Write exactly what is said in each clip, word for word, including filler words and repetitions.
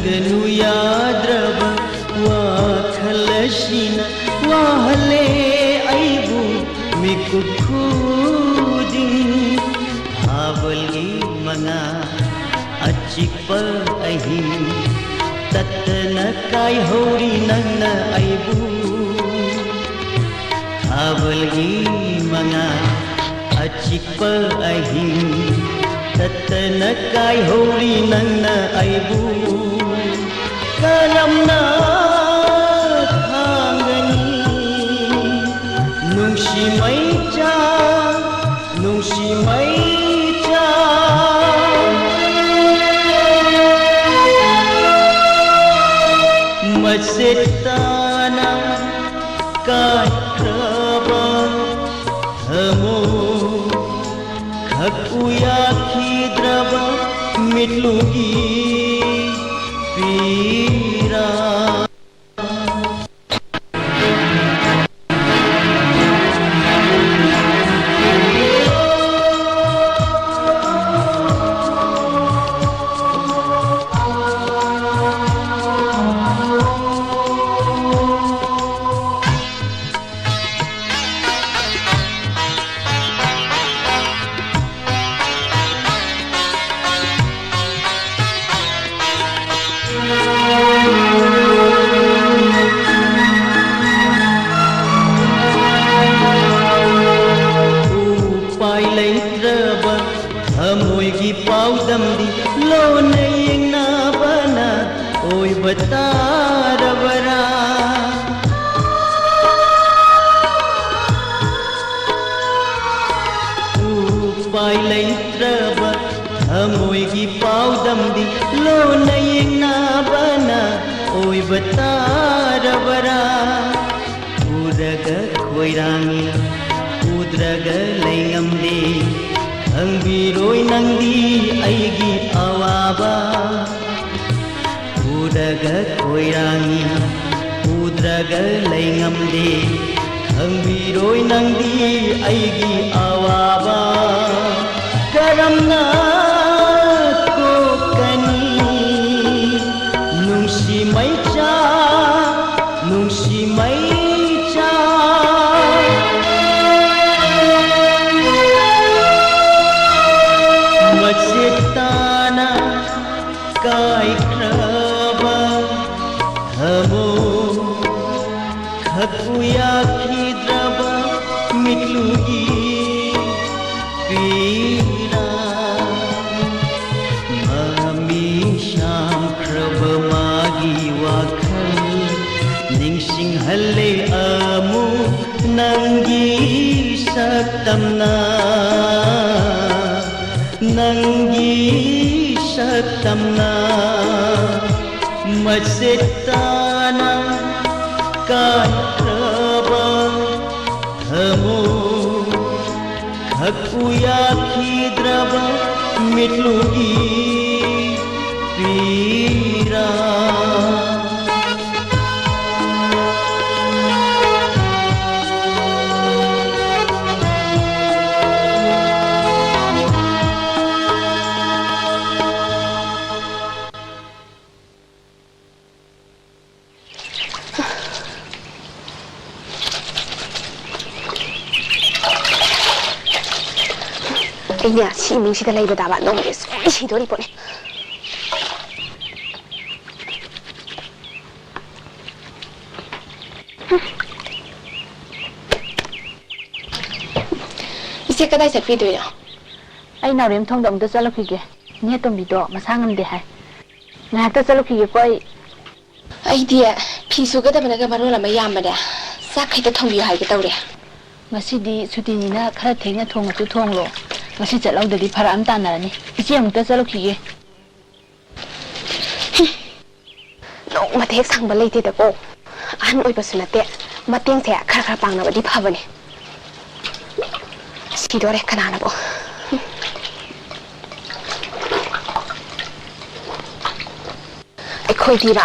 ꯒꯅꯨ ꯌꯥꯗ꯭ꯔꯕ ꯋꯥꯈꯜ ꯑꯁꯤꯅ ꯋꯥꯍꯜꯂꯦ ꯑꯩꯕꯨ ꯃꯤꯀꯨꯞ ꯈꯨꯗꯤꯡ꯫ ꯊꯥꯕꯜꯒꯤ ꯃꯉꯥ ꯑꯆꯤꯛꯄ ꯑꯍꯤꯡ ꯇꯠꯇꯅ ꯀꯥꯏꯍꯧꯔꯤ ꯅꯪꯅ ꯑꯩꯕꯨ꯫ ꯊꯥꯕꯜꯒꯤ ꯃꯉꯥ ꯑꯆꯤꯛꯄ ꯑꯍꯤꯡ ꯇꯠꯇꯅ ꯀꯥꯏꯍꯧꯔꯤ ꯅꯪꯅ ꯑꯩꯕꯨ꯫ ꯀꯔꯝꯅ ꯈꯥꯡꯒꯅꯤ ꯅꯨꯡꯁꯤ ꯃꯩꯆꯥ, ꯅꯨꯡꯁꯤ ꯃꯩꯆꯥ꯫ ꯃꯆꯦꯠ ꯇꯥꯅ ꯀꯥꯏꯈ꯭ꯔꯕ ꯊꯃꯣꯏ ꯈꯛ ꯎ ꯌꯥꯈꯤꯗ꯭ꯔꯕ ꯃꯤꯠꯂꯨꯒꯤ ꯄꯤꯔꯥ꯫ ꯎꯄꯥꯏ ꯂꯩꯇ꯭ꯔꯕ ꯊꯃꯣꯏꯒꯤ ꯄꯥꯎꯗꯝꯗꯤ ꯂꯣꯟꯅ ꯌꯦꯡꯅꯕꯅ ꯑꯣꯏꯕ ꯇꯥꯔꯕꯔꯥ? ꯎꯄꯥꯏ ꯂꯩꯇ꯭ꯔꯕ ꯊꯃꯣꯏꯒꯤ ꯄꯥꯎꯗꯝꯗꯤ ꯂꯣꯟꯅ ꯌꯦꯡꯅꯕꯅ ꯑꯣꯏꯕ ꯇꯥꯔꯕꯔꯥ? ꯎꯔꯒ ꯈꯣꯏꯔꯥꯡꯉꯤ, ꯎꯗ꯭ꯔꯒ ꯂꯩ ꯉꯝꯗꯦ, ꯈꯪꯕꯤꯔꯣꯏ ꯅꯪꯗꯤ ꯑꯩꯒꯤ ꯑꯋꯥꯕ꯫ ꯎꯔꯒ ꯈꯣꯏꯔꯥꯡꯉꯤ, ꯎꯗ꯭ꯔꯒ ꯂꯩ ꯉꯝꯗꯦ, ꯈꯪꯕꯤꯔꯣꯏ ꯅꯪꯗꯤ ꯑꯩꯒꯤ ꯑꯋꯥꯕ꯫ ꯀꯔꯝꯅ ꯀꯣꯛꯀꯅꯤ ꯄꯤꯔꯥ꯫ ꯃꯃꯤ ꯁꯥꯝꯈ꯭ꯔꯕ ꯃꯥꯒꯤ ꯋꯥꯈꯜ ꯅꯤꯡꯁꯤꯡꯍꯜꯂꯦ ꯑꯃꯨꯛ ꯅꯪꯒꯤ ꯁꯛꯇꯝꯅ, ꯅꯪꯒꯤ ꯁꯛꯇꯝꯅ꯫ ꯃꯆꯦꯠ ꯇꯥꯅ ꯀꯥꯏꯈ꯭ꯔꯕ ꯊꯃꯣꯏ, ꯍꯛꯄꯨ ꯌꯥꯈꯤꯗ꯭ꯔꯕ ꯃꯤꯠꯂꯨꯒꯤ ꯄꯤꯔꯥ꯫ ꯑꯩꯅꯦ ꯁꯤ ꯏꯃꯨꯡꯁꯤꯗ ꯂꯩꯕ ꯇꯥꯕ ꯅꯣꯡꯃꯗꯤ ꯁꯣꯏ ꯁꯤꯗꯣꯔꯤ ꯄꯣꯠꯅꯤ꯫ ꯏꯆꯦ ꯀꯗꯥꯏ ꯆꯠꯄꯤꯗꯣꯏꯅꯣ? ꯑꯩ ꯅꯥꯎꯔꯦꯝ ꯊꯣꯡꯗ ꯑꯃꯨꯛꯇ ꯆꯠꯂꯨꯈꯤꯒꯦ꯫ ꯏꯅꯦ ꯇꯣꯝꯕꯤꯗꯣ ꯃꯁꯥ ꯉꯝꯗꯦ ꯍꯥꯏ꯫ ꯉꯥꯏꯍꯥꯛꯇ ꯆꯠꯂꯨꯈꯤꯒꯦꯀꯣ ꯑꯩ꯫ ꯑꯩꯗꯤ ꯐꯤ ꯁꯨꯒꯗꯕꯅꯒ ꯃꯔꯣꯜ ꯑꯃ ꯌꯥꯝꯕꯅꯦ꯫ ꯆꯥꯛ ꯈꯤꯇ ꯊꯣꯡꯕꯤꯌꯨ ꯍꯥꯏꯒꯦ ꯇꯧꯔꯦ꯫ ꯉꯁꯤꯗꯤ ꯁꯨꯇꯤꯅꯤꯅ ꯈꯔ ꯊꯦꯡꯅ ꯊꯣꯡꯉꯁꯨ ꯊꯣꯡꯂꯣ꯫ ꯉꯁꯤ ꯆꯠꯍꯧꯗꯗꯤ ꯐꯔꯛ ꯑꯃ ꯇꯥꯟꯅꯔꯅꯤ꯫ ꯏꯆꯦ ꯑꯃꯨꯛꯇ ꯆꯠꯂꯨꯈꯤꯒꯦ꯫ ꯅꯣꯡꯃꯇ ꯍꯦꯛ ꯁꯪꯕ ꯂꯩꯇꯦꯗꯀꯣ꯫ ꯑꯍꯟ ꯑꯣꯏꯕꯁꯨ ꯅꯠꯇꯦ꯫ ꯃꯇꯦꯡꯁꯦ ꯈꯔ ꯈꯔ ꯄꯥꯡꯅꯕꯗꯤ ꯐꯕꯅꯦ꯫ ꯁꯤꯗꯣꯔꯦ ꯀꯅꯥꯅꯕꯨ꯫ ꯑꯩꯈꯣꯏꯗꯤꯕ,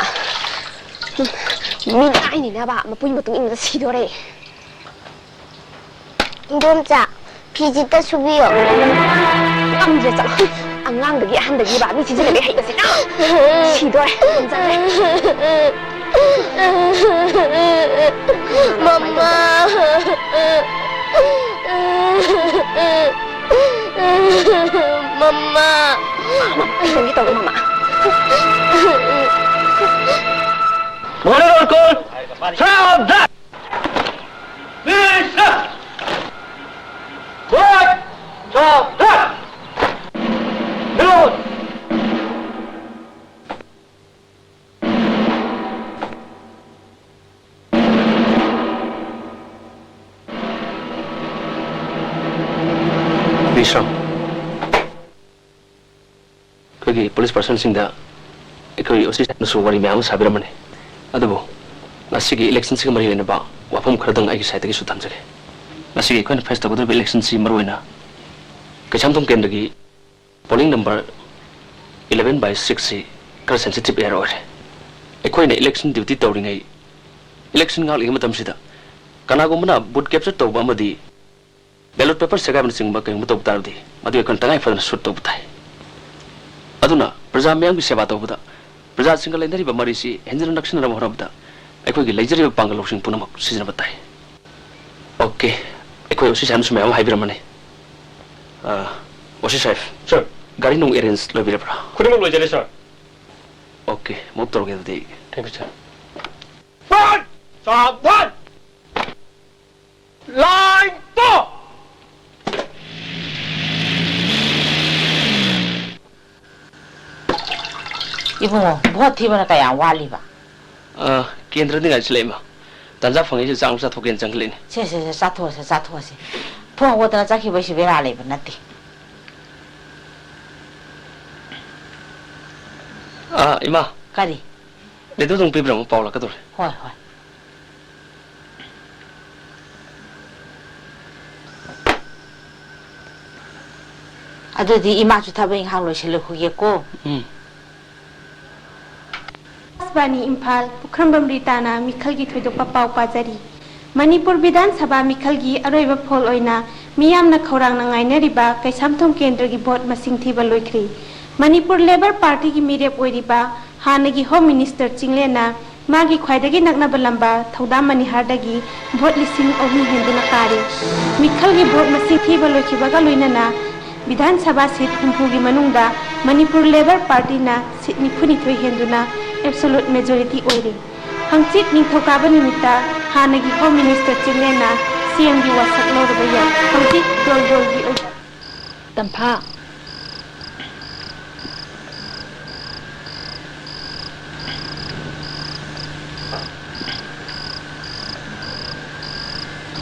ꯃꯤ ꯇꯥꯏꯅꯤꯅꯕ ꯃꯄꯨꯒꯤ ꯃꯇꯨꯡ ꯏꯟꯕꯗ ꯁꯤꯗꯣꯔꯦ꯫ ꯏꯟꯗꯣꯝꯆꯥ, ꯐꯤꯁꯤꯇ ꯁꯨꯕꯤꯌꯣ꯫ ꯉꯝꯗ꯭ꯔꯦ, ꯆꯠꯂꯣ꯫ ꯑꯉꯥꯡꯗꯒꯤ ꯑꯍꯟꯗꯒꯤꯕ ꯃꯤ ꯁꯤꯖꯤꯟꯅꯕ ꯍꯩꯕꯁꯦ ꯁꯤꯗꯣꯔꯦ꯫ ꯉꯝꯖꯗ꯭ꯔꯦ꯫ ꯃꯃꯥ꯫ ꯃꯃꯥ꯫ ꯃꯃꯥ, ꯀꯩꯗꯧꯒꯦ ꯇꯧꯔꯣ, ꯃꯃꯥ? Order all call. Serve that. Listen. ꯁꯥꯕꯙꯥꯟ! ꯃꯤꯂꯣꯠ! ꯕꯤꯁ꯭ꯔꯥꯝ, ꯑꯩꯈꯣꯏꯒꯤ ꯄꯨꯂꯤꯁ ꯄꯥꯔꯁꯟꯁꯤꯡꯗ ꯑꯩꯈꯣꯏ ꯑꯣ ꯁꯤ ꯁꯥꯍꯦꯕꯅꯁꯨ ꯋꯥꯔꯤ ꯃꯌꯥꯝ ꯑꯃ ꯁꯥꯕꯤꯔꯝꯕꯅꯤ꯫ ꯑꯗꯨꯕꯨ ꯉꯁꯤꯒꯤ ꯏꯂꯦꯛꯁꯟꯁꯤꯒ ꯃꯔꯤ ꯂꯩꯅꯕ ꯋꯥꯐꯝ ꯈꯔꯗꯪ ꯑꯩꯒꯤ ꯁꯥꯏꯠꯇꯒꯤꯁꯨ ꯊꯝꯖꯒꯦ꯫ ꯉꯁꯤꯒꯤ ꯑꯩꯈꯣꯏꯅ ꯐꯦꯁ ꯇꯧꯒꯗꯧꯔꯤꯕ ꯏꯂꯦꯛꯁꯟꯁꯤ ꯃꯔꯨꯑꯣꯏꯅ ꯀꯩꯁꯥꯝꯊꯣꯡ ꯀꯦꯟꯗ꯭ꯔꯒꯤ polling number eleven by six ꯁꯤ ꯈꯔ ꯁꯦꯟꯁꯤꯇꯤꯚ ꯑꯦꯔꯤꯌꯥ ꯑꯣꯏꯔꯦ꯫ ꯑꯩꯈꯣꯏꯅ ꯏꯂꯦꯛꯁꯟ ꯗ꯭ꯌꯨꯇꯤ ꯇꯧꯔꯤꯉꯩ, ꯏꯂꯦꯛꯁꯟ ꯉꯥꯛꯂꯤꯉꯩ ꯃꯇꯝꯁꯤꯗ ꯀꯅꯥꯒꯨꯝꯕꯅ ꯕꯨꯠ ꯀꯦꯞꯆꯔ ꯇꯧꯕ ꯑꯃꯗꯤ ꯕꯦꯂꯣꯠ ꯄꯦꯄꯔ ꯁꯦꯒꯥꯏꯕꯅꯆꯤꯡꯕ ꯀꯩꯒꯨꯝꯕ ꯇꯧꯕ ꯇꯥꯔꯕꯗꯤ, ꯃꯗꯨ ꯑꯩꯈꯣꯏꯅ ꯇꯉꯥꯏ ꯐꯗꯅ ꯁꯨꯠ ꯇꯧꯕ ꯇꯥꯏ꯫ ꯑꯗꯨꯅ ꯄ꯭ꯔꯖꯥ ꯃꯤꯌꯥꯝꯒꯤ ꯁꯦꯕꯥ ꯇꯧꯕꯗ, ꯄ꯭ꯔꯖꯥꯁꯤꯡꯒ ꯂꯩꯅꯔꯤꯕ ꯃꯔꯤꯁꯤ ꯍꯦꯟꯖꯤꯟꯅ ꯅꯛꯁꯤꯟꯅꯅꯕ ꯍꯣꯠꯅꯕꯗ ꯑꯩꯈꯣꯏꯒꯤ ꯂꯩꯖꯔꯤꯕ ꯄꯥꯡꯒꯜ ꯂꯧꯁꯤꯡ ꯄꯨꯝꯅꯃꯛ ꯁꯤꯖꯤꯟꯅꯕ ꯇꯥꯏ꯫ ꯑꯣꯀꯦ, ꯑꯩꯈꯣꯏ ꯑꯣ ꯁꯤ ꯁꯥꯍꯦꯕꯅꯁꯨ ꯃꯌꯥꯝ ꯑꯃ ꯍꯥꯏꯕꯤꯔꯝꯃꯅꯤ꯫ ꯑ, ꯑꯣ ꯁꯤ ꯁꯥꯍꯦꯕ, ꯁꯥꯔ꯫ ꯒꯥꯔꯤ ꯅꯨꯡ ꯑꯦꯔꯦꯟꯖ ꯂꯣꯏꯕꯤꯔꯕ꯭ꯔꯥ? ꯈꯨꯗꯤꯡꯃꯛ ꯂꯣꯏꯖꯔꯦ, ꯁꯥꯔ꯫ ꯑꯣꯀꯦ, ꯃꯨꯚ ꯇꯧꯔꯒꯦ ꯑꯗꯨꯗꯤ꯫ Thank you, sir. ꯁꯥꯕꯥꯟ! ꯁꯥꯕꯥꯟ! ꯂꯥꯏꯟ ꯇꯨ! ꯏꯕꯨꯡꯉꯣ, ꯚꯣꯠ ꯊꯤꯕꯅ ꯀꯌꯥꯝ ꯋꯥꯠꯂꯤꯕ? ꯑ, ꯀꯦꯟꯗ꯭ꯔꯗꯤ ꯉꯥꯏꯁꯤꯜꯂꯛꯏ, ꯏꯃꯥ꯫ ꯇꯥꯟꯖꯥ ꯐꯪꯉꯤꯁꯦ ꯆꯥꯛ ꯑꯃ ꯆꯥꯊꯣꯛꯀꯦꯅ ꯆꯪꯈꯠꯂꯛꯏꯅꯦ꯫ ꯁꯦ, ꯁꯦ, ꯁꯦ, ꯆꯥꯊꯣꯛꯑꯁꯦ, ꯆꯥꯊꯣꯛꯑꯁꯦ꯫ ꯐꯣꯟ ꯍꯧꯒꯠꯇꯅ ꯆꯠꯈꯤꯕꯩꯁꯤ ꯕꯦꯔꯥ ꯂꯩꯕ ꯅꯠꯇꯦ꯫ ꯑ, ꯏꯃꯥ꯫ ꯀꯔꯤ? ꯂꯦꯇꯔꯗꯨ ꯑꯃꯨꯛ ꯄꯤꯕꯤꯔꯝꯃꯣ, ꯄꯥꯎ ꯂꯥꯛꯀꯗꯧꯔꯦ꯫ ꯍꯣꯏ, ꯍꯣꯏ꯫ ꯑꯗꯨꯗꯤ ꯏꯃꯥꯁꯨ ꯊꯕꯛ ꯏꯪꯈꯥꯡ ꯂꯣꯏꯁꯤꯜꯂꯨꯈꯤꯒꯦꯀꯣ꯫ ꯎꯝ꯫ ꯑꯀꯥꯁꯕꯥꯅꯤ ꯏꯝꯐꯥꯜ, ꯄꯨꯈ꯭ꯔꯝꯕꯝ ꯔꯤꯇꯥꯅ ꯃꯤꯈꯜꯒꯤ ꯊꯣꯏꯗꯣꯛꯄ ꯄꯥꯎ ꯄꯥꯖꯔꯤ꯫ ꯃꯅꯤꯄꯨꯔ ꯕꯤꯙꯥꯟ ꯁꯚꯥ ꯃꯤꯈꯜꯒꯤ ꯑꯔꯣꯏꯕ ꯐꯣꯜ ꯑꯣꯏꯅ ꯃꯤꯌꯥꯝꯅ ꯈꯧꯔꯥꯡꯅ ꯉꯥꯏꯅꯔꯤꯕ ꯀꯩꯁꯥꯝꯊꯣꯡ ꯀꯦꯟꯗ꯭ꯔꯒꯤ ꯚꯣꯠ ꯃꯁꯤꯡ ꯊꯤꯕ ꯂꯣꯏꯈ꯭ꯔꯤ꯫ ꯃꯅꯤꯄꯨꯔ ꯂꯦꯕꯔ ꯄꯥꯔꯇꯤꯒꯤ ꯃꯤꯔꯦꯞ ꯑꯣꯏꯔꯤꯕ ꯍꯥꯟꯅꯒꯤ ꯍꯣꯝ ꯃꯤꯅꯤꯁꯇꯔ ꯆꯤꯡꯂꯦꯟꯅ ꯃꯥꯒꯤ ꯈ꯭ꯋꯥꯏꯗꯒꯤ ꯅꯛꯅꯕ ꯂꯝꯕꯥ ꯊꯧꯗꯥꯝ ꯃꯅꯤꯍꯥꯔꯗꯒꯤ ꯚꯣꯠ ꯂꯤꯁꯤꯡ ꯑꯍꯨꯝ ꯍꯦꯟꯗꯨꯅ ꯀꯥꯔꯦ꯫ ꯃꯤꯈꯜꯒꯤ ꯚꯣꯠ ꯃꯁꯤꯡ ꯊꯤꯕ ꯂꯣꯏꯈꯤꯕꯒ ꯂꯣꯏꯅꯅ ꯕꯤꯙꯥꯟ ꯁꯚꯥ ꯁꯤꯠ ꯍꯨꯝꯐꯨꯒꯤ ꯃꯅꯨꯡꯗ ꯃꯅꯤꯄꯨꯔ ꯂꯦꯕꯔ ꯄꯥꯔꯇꯤꯅ ꯁꯤꯠ ꯅꯤꯐꯨꯅꯤꯊꯣꯏ ꯍꯦꯟꯗꯨꯅ ꯑꯦꯕꯁꯣꯂꯨꯠ ꯃꯦꯖꯣꯔꯤꯇꯤ ꯑꯣꯏꯔꯦ꯫ ꯍꯪꯆꯤꯠ ꯅꯤꯡꯊꯧꯀꯥꯕ ꯅꯨꯃꯤꯠꯇ ꯍꯥꯟꯅꯒꯤ ꯍꯣꯝ ꯃꯤꯅꯤꯁꯇꯔ ꯆꯤꯡꯂꯦꯟꯅ ꯁꯤ ꯑꯦꯝꯒꯤ ꯋꯥꯁꯛ ꯂꯧꯔꯨꯕ ꯌꯥꯏ꯫ ꯍꯪꯆꯤꯠ ꯗꯣꯜ ꯗꯣꯜꯒꯤ ꯑꯣꯏꯕ ꯇꯝꯐꯥ꯫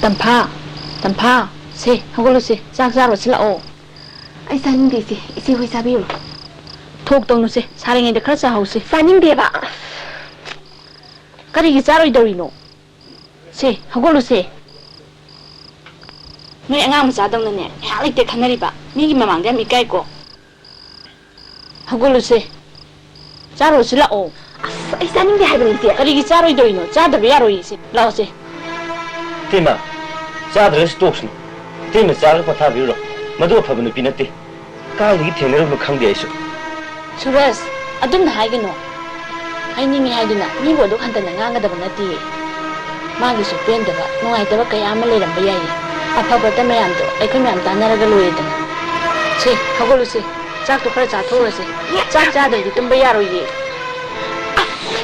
ꯇꯝꯐꯥ, ꯇꯝꯐꯥ, ꯁꯦ, ꯍꯧꯒꯠꯂꯨꯁꯦ, ꯆꯥꯛ ꯆꯥꯔꯨꯁꯤ ꯂꯥꯛꯑꯣ꯫ ꯑꯩ ꯆꯥꯅꯤꯡꯗꯦ, ꯏꯆꯦ꯫ ꯏꯆꯦ ꯍꯣꯏ ꯆꯥꯕꯤꯔꯣ꯫ ꯊꯣꯛ ꯇꯧꯅꯨꯁꯦ, ꯁꯥꯔꯤꯉꯩꯗ ꯈꯔ ꯆꯥꯍꯧꯁꯦ꯫ ꯆꯥꯅꯤꯡꯗꯦꯕ꯫ ꯀꯔꯤꯒꯤ ꯆꯥꯔꯣꯏꯗꯧꯔꯤꯅꯣ? ꯁꯦ, ꯍꯧꯒꯠꯂꯨꯁꯦ꯫ ꯅꯣꯏ ꯑꯉꯥꯡ ꯃꯆꯥꯗꯧꯅꯅꯦ, ꯉꯥꯏꯍꯥꯛ ꯂꯩꯇꯦ ꯈꯟꯅꯔꯤꯕ꯫ ꯃꯤꯒꯤ ꯃꯃꯥꯡꯗ ꯌꯥꯝ ꯏꯀꯥꯏꯀꯣ꯫ ꯍꯧꯒꯠꯂꯨꯁꯦ꯫ ꯆꯥꯔꯨꯔꯁꯤ ꯂꯥꯛꯑꯣ꯫ ꯑꯁ, ꯑꯩ ꯆꯥꯅꯤꯡꯗꯦ ꯍꯥꯏꯕꯅꯤ, ꯏꯆꯦ꯫ ꯀꯔꯤꯒꯤ ꯆꯥꯔꯣꯏꯗꯧꯔꯤꯅꯣ? ꯆꯥꯗꯕ ꯌꯥꯔꯣꯏꯌꯦ, ꯏꯆꯦ꯫ ꯂꯥꯛꯑꯣꯁꯦ꯫ ꯏꯇꯩꯃ, ꯆꯥꯗ꯭ꯔꯒꯁꯨ ꯇꯣꯛꯁꯅꯨ꯫ ꯏꯇꯩꯃ ꯆꯥꯔꯒ ꯄꯣꯊꯥꯕꯤꯔꯨꯔꯣ꯫ ꯃꯗꯨ ꯑꯐꯕ ꯅꯨꯄꯤ ꯅꯠꯇꯦ꯫ ꯀꯥꯏꯗꯒꯤ ꯊꯦꯡꯅꯔꯨꯕꯅꯣ ꯈꯪꯗꯦ ꯑꯩꯁꯨ꯫ ꯁꯨꯔꯖ, ꯑꯗꯨꯝꯅ ꯍꯥꯏꯒꯅꯨ꯫ ꯍꯥꯏꯅꯤꯡꯉꯤ ꯍꯥꯏꯗꯨꯅ ꯃꯤꯕꯨ ꯑꯗꯨꯛ ꯍꯟꯊꯅ ꯉꯥꯡꯒꯗꯕ ꯅꯠꯇꯦꯌꯦ꯫ ꯃꯥꯒꯤꯁꯨ ꯄꯦꯟꯗꯕ, ꯅꯨꯡꯉꯥꯏꯇꯕ ꯀꯌꯥ ꯑꯃ ꯂꯩꯔꯝꯕ ꯌꯥꯏꯌꯦ꯫ ꯑꯐ ꯐꯠꯇ ꯃꯌꯥꯝꯗꯣ ꯑꯩꯈꯣꯏ ꯃꯌꯥꯝ ꯇꯥꯟꯅꯔꯒ ꯂꯣꯏꯔꯦꯗꯅ꯫ ꯁꯦ, ꯍꯧꯒꯠꯂꯨꯁꯦ꯫ ꯆꯥꯛꯇꯣ ꯈꯔ ꯆꯥꯊꯣꯛꯎꯔꯁꯦ꯫ ꯆꯥꯛ ꯆꯥꯗ꯭ꯔꯗꯤ ꯇꯨꯝꯕ ꯌꯥꯔꯣꯏꯌꯦ꯫ ꯑꯁ!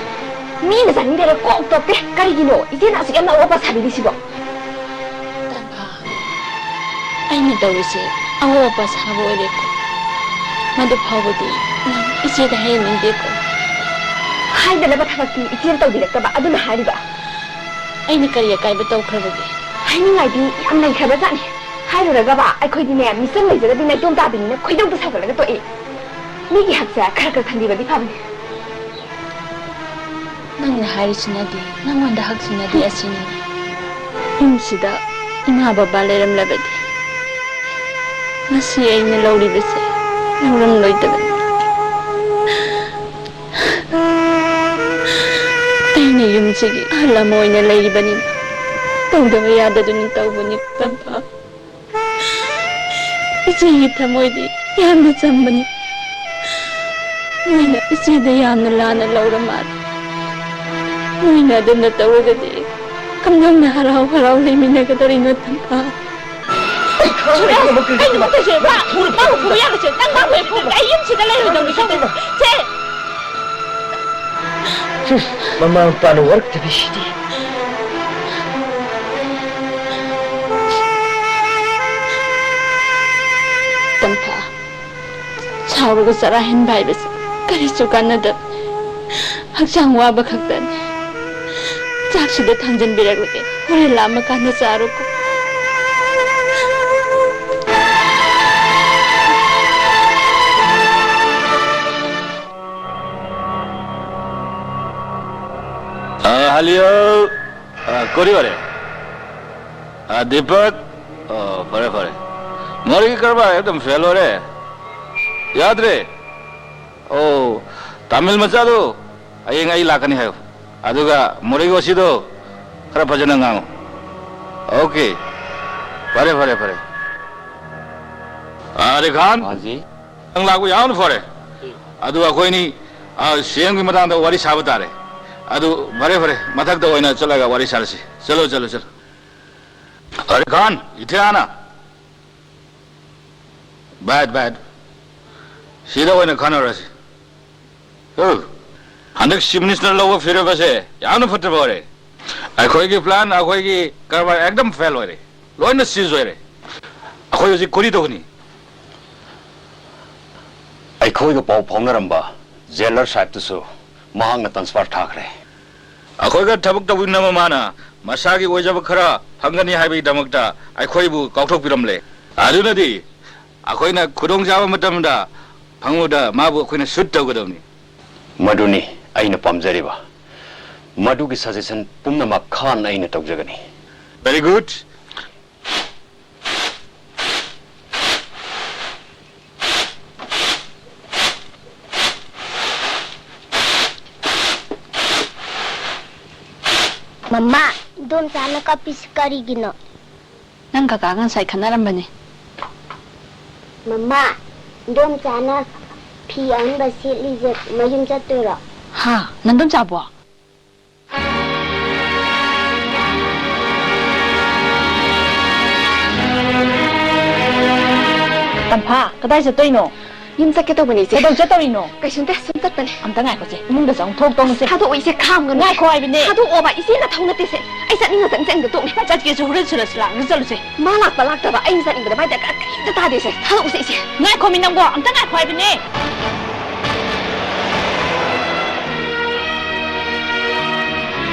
ꯃꯤꯅ ꯆꯥꯅꯤꯡꯗꯦꯅ ꯀꯣꯛ ꯇꯣꯛꯇꯦ꯫ ꯀꯔꯤꯒꯤꯅꯣ ꯏꯆꯦꯅ ꯑꯁꯨꯛ ꯌꯥꯝꯅ ꯑꯋꯥꯕ ꯁꯥꯕꯤꯔꯤꯁꯤꯕꯣ? ꯇꯝꯐꯥ, ꯑꯩꯅ ꯇꯧꯔꯤꯁꯦ ꯑꯋꯥꯕ ꯁꯥꯕ ꯑꯣꯏꯔꯦꯀꯣ꯫ ꯃꯗꯨ ꯐꯥꯎꯕꯗꯤ ꯅꯪ ꯏꯆꯦꯗ ꯍꯥꯏꯍꯟꯅꯤꯡꯗꯦꯀꯣ꯫ ꯍꯥꯏꯗꯅꯕ ꯊꯕꯛꯇꯤ ꯏꯆꯦꯅ ꯇꯧꯕꯤꯔꯛꯇꯕ, ꯑꯗꯨꯅ ꯍꯥꯏꯔꯤꯕ꯫ ꯑꯩꯅ ꯀꯔꯤ ꯑꯀꯥꯏꯕ ꯇꯧꯈ꯭ꯔꯕꯒꯦ? ꯍꯥꯏꯅꯤꯡꯉꯥꯏꯗꯤ ꯌꯥꯝ ꯂꯩꯈ꯭ꯔꯕꯖꯥꯠꯅꯤ꯫ ꯍꯥꯏꯔꯨꯔꯒꯕ ꯑꯩꯈꯣꯏꯗꯤꯅꯦ, ꯃꯤꯆꯪ ꯂꯩꯖꯗꯕꯤ ꯅꯥꯏꯇꯣꯝ ꯇꯥꯕꯤꯅꯤꯅ ꯈꯣꯏꯗꯧꯗꯨ ꯁꯥꯎꯒꯠꯂꯒ ꯇꯣꯛꯏ꯫ ꯃꯤꯒꯤ ꯍꯛꯁꯦ ꯈꯔ ꯈꯔ ꯈꯟꯕꯤꯕꯗꯤ ꯐꯕꯅꯤ꯫ ꯅꯪꯅ ꯍꯥꯏꯔꯤꯁꯤꯅꯗꯤ, ꯅꯪꯉꯣꯟꯗ ꯍꯛꯁꯤꯅꯗꯤ ꯑꯁꯤꯅꯤ꯫ ꯌꯨꯝꯁꯤꯗ ꯏꯃꯥ ꯕꯕꯥ ꯂꯩꯔꯝꯂꯕꯗꯤ ꯉꯁꯤ ꯑꯩꯅ ꯂꯧꯔꯤꯕꯁꯦ ꯂꯧꯔꯝꯂꯣꯏꯗꯕꯅꯤ꯫ ꯑꯩꯅ ꯌꯨꯝꯁꯤꯒꯤ ꯑꯍꯜ ꯑꯃ ꯑꯣꯏꯅ ꯂꯩꯔꯤꯕꯅꯤꯅ ꯇꯧꯗꯕ ꯌꯥꯗꯗꯨꯅ ꯇꯧꯕꯅꯤ, ꯇꯝꯐꯥ꯫ ꯏꯆꯦꯒꯤ ꯊꯃꯣꯏꯗꯤ ꯌꯥꯝꯅ ꯆꯝꯕꯅꯤ꯫ ꯅꯣꯏꯅ ꯏꯆꯦꯗ ꯌꯥꯝꯅ ꯂꯥꯟꯅ ꯂꯧꯔ ꯃꯥꯜꯂꯦ꯫ ꯅꯣꯏꯅ ꯑꯗꯨꯝꯅ ꯇꯧꯔꯒꯗꯤ ꯀꯝꯗꯧꯅ ꯍꯔꯥꯎ ꯍꯔꯥꯎ ꯂꯩꯃꯤꯟꯅꯒꯗꯧꯔꯤꯅꯣ, ꯇꯝꯐꯥ? ꯁꯨꯔꯦꯁ, ꯀꯩꯅꯣ ꯇꯧꯁꯦ, ꯃꯥ, ꯃꯥꯕꯨ ꯐꯨꯕ ꯌꯥꯔꯣꯏꯁꯦ꯫ ꯅꯪ ꯃꯥꯕꯨ ꯍꯦꯛ ꯐꯨꯕꯗ ꯑꯩ ꯌꯨꯝꯁꯤꯗ ꯂꯩꯔꯣꯏꯗꯧꯅꯤ ꯈꯪꯉꯦ꯫ ꯁꯦ! ꯍꯨꯝ, ꯃꯃꯥ ꯃꯄꯥꯅ ꯋꯥꯔꯛꯇꯕꯤꯁꯤꯗꯤ꯫ ꯇꯟꯐꯥ, ꯁꯥꯎꯔꯒ ꯆꯔꯥ ꯍꯦꯟꯕ ꯍꯥꯏꯕꯁꯦ ꯀꯔꯤꯁꯨ ꯀꯥꯟꯅꯗꯕꯅꯤ꯫ ꯍꯛꯆꯥꯡ ꯋꯥꯕ ꯈꯛꯇꯅꯤ꯫ ꯆꯥꯛꯁꯤꯗ ꯊꯥꯡꯖꯟꯕꯤꯔꯛꯂꯒꯦ, ꯍꯣꯔꯦꯟ ꯂꯥꯝꯃꯀꯥꯟꯗ ꯆꯥꯔꯣꯀꯣ꯫ ꯑ, ꯍꯜꯂꯤꯌꯣ꯫ ꯑ, ꯀꯣꯔꯤ ꯋꯥꯔꯦ꯫ ꯑ, ꯗꯤꯄꯛ꯫ ꯑꯣ, ꯐꯔꯦ, ꯐꯔꯦ꯫ ꯃꯣꯔꯦꯒꯤ ꯀꯔꯕꯥꯔ ꯑꯦꯛꯗꯝ ꯐꯦꯜ ꯑꯣꯏꯔꯦ꯫ ꯌꯥꯗ꯭ꯔꯦ꯫ ꯑꯣ, ꯇꯥꯃꯤꯜ ꯃꯆꯥꯗꯣ ꯍꯌꯦꯡ ꯑꯩ ꯂꯥꯛꯀꯅꯤ ꯍꯥꯏꯌꯨ꯫ ꯑꯗꯨꯒ ꯃꯣꯔꯦꯒꯤ ꯑꯣꯁꯤꯗꯣ ꯈꯔ ꯐꯖꯅ ꯉꯥꯡꯉꯨ꯫ ꯑꯣꯀꯦ꯫ ꯐꯔꯦ, ꯐꯔꯦ, ꯐꯔꯦ꯫ ꯑ, ꯑꯂꯤ ꯈꯥꯟ꯫ ꯍꯥ, ꯖꯤ꯫ ꯅꯪ ꯂꯥꯛꯄ ꯌꯥꯝꯅ ꯐꯔꯦ꯫ ꯑꯗꯨ ꯑꯩꯈꯣꯏꯅꯤ, ꯑ, ꯁꯤ ꯑꯦꯝꯒꯤ ꯃꯇꯥꯡꯗ ꯋꯥꯔꯤ ꯁꯥꯕ ꯇꯥꯔꯦ꯫ ꯑꯗꯨ ꯐꯔꯦ, ꯐꯔꯦ, ꯃꯊꯛꯇ ꯑꯣꯏꯅ ꯆꯠꯂꯒ ꯋꯥꯔꯤ ꯁꯥꯔꯁꯤ꯫ ꯆꯠꯂꯣ, ꯆꯠꯂꯣ, ꯆꯠꯂꯣ꯫ ꯑꯂꯤ ꯈꯥꯟ, ꯏꯊꯦ ꯑꯥꯅꯥ꯫ ꯕꯦꯠ, ꯕꯦꯠ꯫ ꯁꯤꯗ ꯑꯣꯏꯅ ꯈꯟꯅꯔꯁꯤ꯫ ꯑ, ꯍꯟꯗꯛ ꯆꯤꯐ ꯃꯤꯅꯤꯁꯇꯔ ꯂꯧꯕ ꯐꯤꯔꯦꯞ ꯑꯁꯦ ꯌꯥꯝꯅ ꯐꯠꯇꯕ ꯑꯣꯏꯔꯦ꯫ ꯑꯩꯈꯣꯏꯒꯤ ꯄ꯭ꯂꯥꯟ, ꯑꯩꯈꯣꯏꯒꯤ ꯀꯔꯕꯥꯔ ꯑꯦꯛꯗꯝ ꯐꯦꯜ ꯑꯣꯏꯔꯦ꯫ ꯂꯣꯏꯅ ꯁꯤꯖ ꯑꯣꯏꯔꯦ꯫ ꯑꯩꯈꯣꯏ ꯍꯧꯖꯤꯛ ꯀꯨꯔꯤ ꯇꯧꯒꯅꯤ꯫ ꯑꯩꯈꯣꯏꯒ ꯄꯥꯎ ꯐꯥꯎꯅꯔꯝꯕ ꯖꯦꯂꯔ ꯁꯥꯍꯦꯕꯇꯨꯁꯨ ꯃꯍꯥꯛꯅ ꯇ꯭ꯔꯥꯟꯁꯐꯔ ꯊꯥꯈ꯭ꯔꯦ꯫ ꯑꯩꯈꯣꯏꯒ ꯊꯕꯛ ꯇꯧꯃꯤꯟꯅꯕ ꯃꯥꯅ ꯃꯁꯥꯒꯤ ꯑꯣꯏꯖꯕ ꯈꯔ ꯐꯪꯒꯅꯤ ꯍꯥꯏꯕꯒꯤꯗꯃꯛꯇ ꯑꯩꯈꯣꯏꯕꯨ ꯀꯥꯎꯊꯣꯛꯄꯤꯔꯝꯂꯦ꯫ ꯑꯗꯨꯅꯗꯤ ꯑꯩꯈꯣꯏꯅ ꯈꯨꯗꯣꯡꯆꯥꯕ ꯃꯇꯝꯗ ꯐꯪꯕꯗ ꯃꯥꯕꯨ ꯑꯩꯈꯣꯏꯅ ꯁꯨꯠ ꯇꯧꯒꯗꯕꯅꯤ꯫ ꯃꯗꯨꯅꯤ ꯑꯩꯅ ꯄꯥꯝꯖꯔꯤꯕ꯫ ꯃꯗꯨꯒꯤ ꯁꯖꯦꯁꯟ ꯄꯨꯝꯅꯃꯛ ꯈꯥꯟ ꯑꯩꯅ ꯇꯧꯖꯒꯅꯤ꯫ Very good. ꯃꯃꯥ, ꯏꯗꯣꯝꯆꯥꯅ ꯀꯞꯄꯤꯁꯤ ꯀꯔꯤꯒꯤꯅꯣ? ꯅꯪ ꯀꯀꯥꯒ ꯉꯁꯥꯏ ꯈꯠꯅꯔꯝꯕꯅꯦ꯫ ꯃꯃꯥ, ꯏꯗꯣꯝꯆꯥꯅ ꯐꯤ ꯑꯍꯟꯕ ꯁꯦꯠꯂꯤꯁꯦ ꯃꯌꯨꯝ ꯆꯠꯇꯣꯏꯔꯣ? ꯍꯥ? ꯅꯟꯗꯣꯝꯆꯥꯕꯣ? ꯇꯝꯐꯥ, ꯀꯗꯥꯏ ꯆꯠꯇꯣꯏꯅꯣ? ꯌꯨꯝ ꯆꯠꯀꯦ ꯇꯧꯕꯅꯦ, ꯏꯆꯦ꯫ ꯀꯩꯗꯧ ꯆꯠꯇꯧꯔꯤꯅꯣ? ꯀꯩꯁꯨ ꯅꯠꯇꯦ, ꯁꯨꯝ ꯆꯠꯄꯅꯦ꯫ ꯑꯝꯇ ꯉꯥꯏꯈꯣꯁꯦ, ꯏꯃꯨꯡꯗ ꯆꯪ, ꯊꯣꯛ ꯇꯧꯅꯨꯁꯦ꯫ ꯊꯥꯗꯣꯛꯑꯣ, ꯏꯆꯦ, ꯈꯥꯝꯒꯅꯨ꯫ ꯉꯥꯏꯈꯣ ꯍꯥꯏꯕꯅꯦ꯫ ꯊꯥꯗꯣꯛꯑꯣꯕ, ꯏꯆꯦ ꯅꯊꯧ ꯅꯠꯇꯦꯁꯦ꯫ ꯑꯩ ꯆꯠꯅꯤꯡꯉ ꯆꯪ ꯆꯪꯗ ꯇꯣꯛꯅꯦ꯫ ꯆꯠꯀꯦꯁꯨ ꯍꯣꯔꯦꯟ ꯁꯨꯔꯁꯤ ꯂꯥꯛꯑꯒ ꯆꯠꯂꯨꯁꯦ꯫ ꯃꯥ ꯂꯥꯛꯄ ꯂꯥꯛꯇꯕ ꯑꯩꯅ ꯆꯠꯅꯤꯡꯕꯗ ꯃꯥꯏ ꯗꯔꯀꯥꯔ ꯀꯔꯤꯝꯇ ꯇꯥꯗꯦꯁꯦ꯫ ꯊꯥꯗꯣꯛꯎꯁꯦ, ꯏꯆꯦ꯫ ꯉꯥꯏꯈꯣꯃꯤ ꯅꯪꯕꯣ, ꯑꯝꯇ ꯉꯥꯏꯈꯣ ꯍꯥꯏꯕꯅꯦ꯫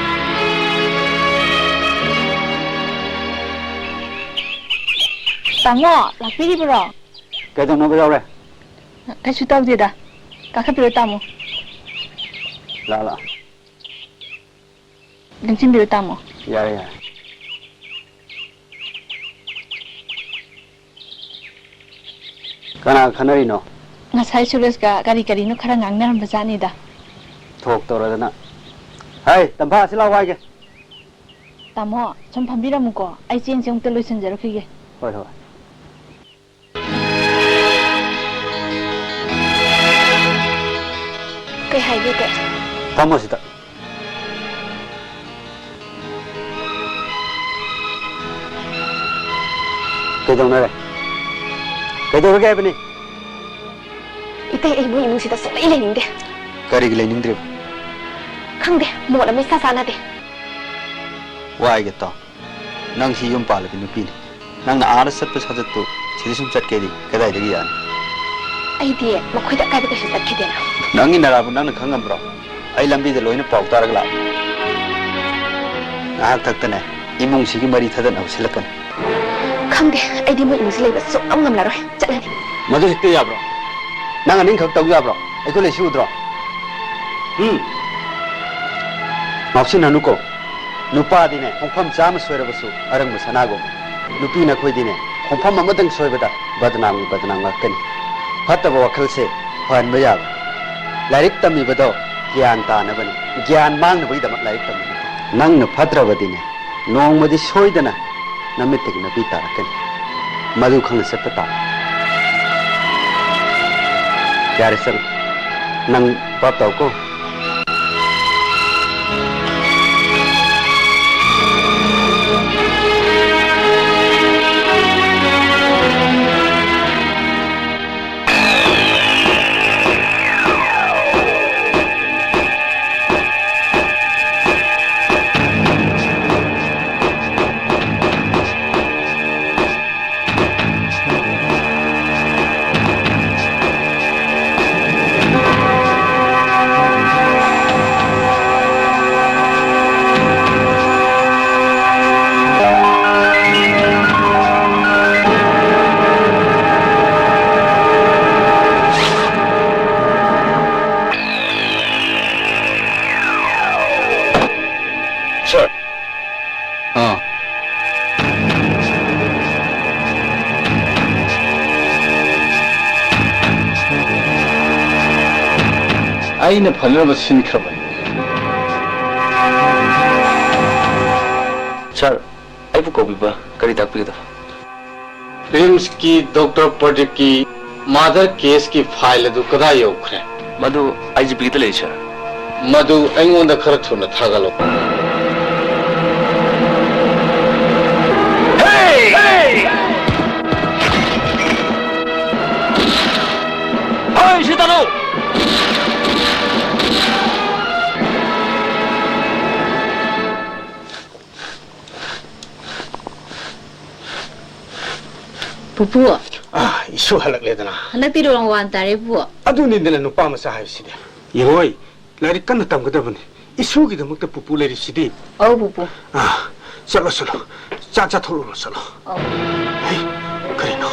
ꯇꯥꯃꯣ, ꯂꯥꯛꯄꯤꯔꯤꯕ꯭ꯔꯣ? ꯀꯩꯗꯧꯅꯕ ꯌꯥꯎꯔꯦ? ꯀꯩꯁꯨ ꯇꯧꯗꯦꯗ꯫ ꯀꯥꯈꯠꯄꯤꯔꯣ, ꯇꯥꯃꯣ꯫ ꯂꯥꯛꯑꯣ, ꯂꯥꯛꯑꯣ꯫ ꯂꯦꯡꯁꯤꯟꯕꯤꯔꯣ, ꯇꯥꯃꯣ꯫ ꯌꯥꯔꯦ, ꯌꯥꯔꯦ꯫ ꯀꯅꯥꯒ ꯈꯟꯅꯔꯤꯅꯣ? ꯉꯁꯥꯏ ꯁꯨꯔꯖꯀ ꯀꯔꯤ ꯀꯔꯤꯅꯣ ꯈꯔ ꯉꯥꯡꯅꯔꯝꯕ ꯖꯥꯠꯅꯤꯗ꯫ ꯊꯣꯛ ꯇꯧꯔꯗꯅ꯫ ꯍꯩ, ꯇꯝꯐꯥ, ꯑꯁꯤ ꯂꯥꯎ ꯍꯥꯏꯒꯦ꯫ ꯇꯥꯃꯣ, ꯁꯨꯝ ꯐꯝꯕꯤꯔꯝꯃꯨꯀꯣ꯫ ꯑꯩ ꯆꯦꯡꯁꯦ ꯑꯃꯨꯛꯇ ꯂꯣꯏꯁꯤꯟꯖꯔꯛꯈꯤꯒꯦ꯫ ꯍꯣꯏ, ꯍꯣꯏ꯫ ꯀꯩ ꯍꯥꯏꯒꯦ, ꯏꯇꯩ? ꯐꯝꯃꯣ ꯁꯤꯗ꯫ ꯀꯩꯗꯧꯅꯔꯦ? ꯀꯩꯗꯧꯔꯒꯦ ꯍꯥꯏꯕꯅꯤ? ꯏꯇꯩ, ꯑꯩ ꯃꯣꯏ ꯏꯃꯨꯡꯁꯤꯗ ꯁꯨꯡꯂꯩ ꯂꯩꯅꯤꯡꯗꯦ꯫ ꯀꯔꯤꯒꯤ ꯂꯩꯅꯤꯡꯗ꯭ꯔꯤꯕ? ꯈꯪꯗꯦ, ꯃꯣꯠ ꯑꯃ ꯏꯆꯥ ꯆꯥꯟꯅꯗꯦ꯫ ꯋꯥꯏꯒꯦ ꯇꯥꯎ꯫ ꯅꯪ ꯁꯤ ꯌꯨꯝ ꯄꯥꯜꯂꯕꯤ ꯅꯨꯄꯤꯅꯤ꯫ ꯅꯪꯅ ꯑꯥꯗ ꯆꯠꯄ ꯁꯥꯖꯠꯇꯨ ꯁꯤꯗ ꯁꯨꯝ ꯆꯠꯀꯦꯗꯤ ꯀꯗꯥꯏꯗꯒꯤ ꯌꯥꯅꯤ? ꯑꯩꯗꯤ ꯃꯈꯣꯏꯗ ꯑꯀꯥꯏꯕ ꯀꯩꯁꯨ ꯆꯠꯈꯤꯗꯦꯅ꯫ ꯅꯪꯒꯤ ꯅꯔꯥꯕꯨ ꯅꯪꯅ ꯈꯪꯉꯝꯕ꯭ꯔꯣ? ꯑꯩ ꯂꯝꯕꯤꯗ ꯂꯣꯏꯅ ꯄꯥꯎ ꯇꯥꯔꯒ ꯂꯥꯛꯄꯅꯤ꯫ ꯉꯥꯏꯍꯥꯛ ꯊꯛꯇꯅ ꯏꯃꯨꯡꯁꯤꯒꯤ ꯃꯔꯤ ꯊꯗꯠꯅꯕ ꯁꯤꯜꯂꯛꯀꯅꯤ꯫ ꯈꯪꯗꯦ, ꯑꯩꯗꯤ ꯃꯣꯏ ꯏꯃꯨꯡꯁꯤ ꯂꯩꯕ ꯁꯨꯛꯉꯝ ꯉꯝꯂꯔꯣꯏ꯫ ꯆꯠꯂꯅꯤ꯫ ꯃꯗꯨ ꯍꯦꯛꯇ ꯌꯥꯕ꯭ꯔꯣ? ꯅꯪ ꯑꯅꯤꯡꯈꯛ ꯇꯧ ꯌꯥꯕ꯭ꯔꯣ? ꯑꯩꯈꯣꯏ ꯂꯩꯁꯤ ꯎꯗ꯭ꯔꯣ? ꯎꯝ꯫ ꯉꯥꯎꯁꯤꯟꯅꯅꯨꯀꯣ꯫ ꯅꯨꯄꯥꯗꯤꯅꯦ, ꯈꯣꯡꯐꯝ ꯆꯥꯝꯃ ꯁꯣꯏꯔꯕꯁꯨ ꯑꯔꯪꯕ ꯁꯅꯥꯒꯨꯝ꯫ ꯅꯨꯄꯤ ꯅꯈꯣꯏꯗꯤꯅꯦ, ꯈꯣꯡꯐꯝ ꯑꯃꯇꯪ ꯁꯣꯏꯕꯗ ꯕꯗꯅꯥꯝꯒꯤ ꯕꯗꯅꯥꯝ ꯉꯥꯛꯇꯅꯤ꯫ ꯐꯠꯇꯕ ꯋꯥꯈꯜꯁꯦ ꯐꯍꯟꯕ ꯌꯥꯕ꯫ ꯂꯥꯏꯔꯤꯛ ꯇꯝꯃꯤꯕꯗꯣ ꯒ꯭ꯌꯥꯟ ꯇꯥꯅꯕꯅꯤ, ꯒ꯭ꯌꯥꯟ ꯃꯥꯡꯅꯕꯒꯤꯗꯃꯛ ꯂꯥꯏꯔꯤꯛ ꯇꯝꯕ ꯅꯠꯇꯦ꯫ ꯅꯪꯅ ꯐꯠꯇ꯭ꯔꯕꯗꯤꯅꯦ, ꯅꯣꯡꯃꯗꯤ ꯁꯣꯏꯗꯅ ꯅꯃꯤꯠꯇꯒꯤ ꯅꯄꯤ ꯇꯥꯔꯛꯀꯅꯤ꯫ ꯃꯗꯨ ꯈꯪꯅ ꯆꯠꯄ ꯇꯥꯕ꯫ ꯌꯥꯔꯦ, ꯆꯠꯂꯣ꯫ ꯅꯪ ꯚꯥꯞ ꯇꯥꯎꯀꯣ꯫ ꯑꯩꯅ ꯐꯅꯅꯕ ꯁꯤꯟꯈ꯭ꯔꯕꯅꯤ꯫ ꯁꯥꯔ, ꯑꯩꯕꯨ ꯀꯧꯕꯤꯕ ꯀꯔꯤ ꯇꯥꯛꯄꯤꯒꯗꯕ? ꯔꯤꯝꯁꯀꯤ ꯗꯣꯛꯇꯔ ꯄ꯭ꯔꯗꯤꯞꯀꯤ ꯃꯥꯔꯗꯔ ꯀꯦꯁꯀꯤ ꯐꯥꯏꯜ ꯑꯗꯨ ꯀꯗꯥꯏ ꯌꯧꯈ꯭ꯔꯦ? ꯃꯗꯨ ꯑꯥꯏ ꯖꯤ ꯄꯤꯗ ꯂꯩ, ꯁꯥꯔ꯫ ꯃꯗꯨ ꯑꯩꯉꯣꯟꯗ ꯈꯔ ꯊꯨꯅ ꯊꯥꯒꯠꯂꯨ꯫ ꯍꯦ! ꯍꯦ! ꯍꯣꯏ, ꯁꯤ ꯇꯥꯔꯣ! ꯄꯨꯄꯨ꯫ ꯑꯥ, ꯏꯁꯨ ꯍꯜꯂꯛꯂꯦꯗꯅ꯫ ꯍꯟꯗꯛꯇꯤ ꯂꯨꯍꯣꯡ ꯋꯥꯟ ꯇꯥꯔꯦ, ꯄꯨꯄꯨ꯫ ꯑꯗꯨꯅꯤꯗꯅ ꯅꯨꯄꯥ ꯃꯆꯥ ꯍꯥꯏꯕꯁꯤꯗꯤ꯫ ꯌꯦꯡꯉꯣꯏ, ꯂꯥꯏꯔꯤꯛ ꯀꯟꯅ ꯇꯝꯒꯗꯕꯅꯤ꯫ ꯏꯁꯨꯒꯤꯗꯃꯛꯇ ꯄꯨꯄꯨ ꯂꯩꯔꯤꯁꯤꯗꯤ꯫ ꯑꯧ, ꯄꯨꯄꯨ꯫ ꯑꯥ, ꯆꯠꯂꯣ, ꯆꯠꯂꯣ꯫ ꯆꯥꯛ ꯆꯥꯊꯣꯛꯂꯨꯔꯣ, ꯆꯠꯂꯣ꯫ ꯑꯧ꯫ ꯍꯩ, ꯀꯔꯤꯅꯣ?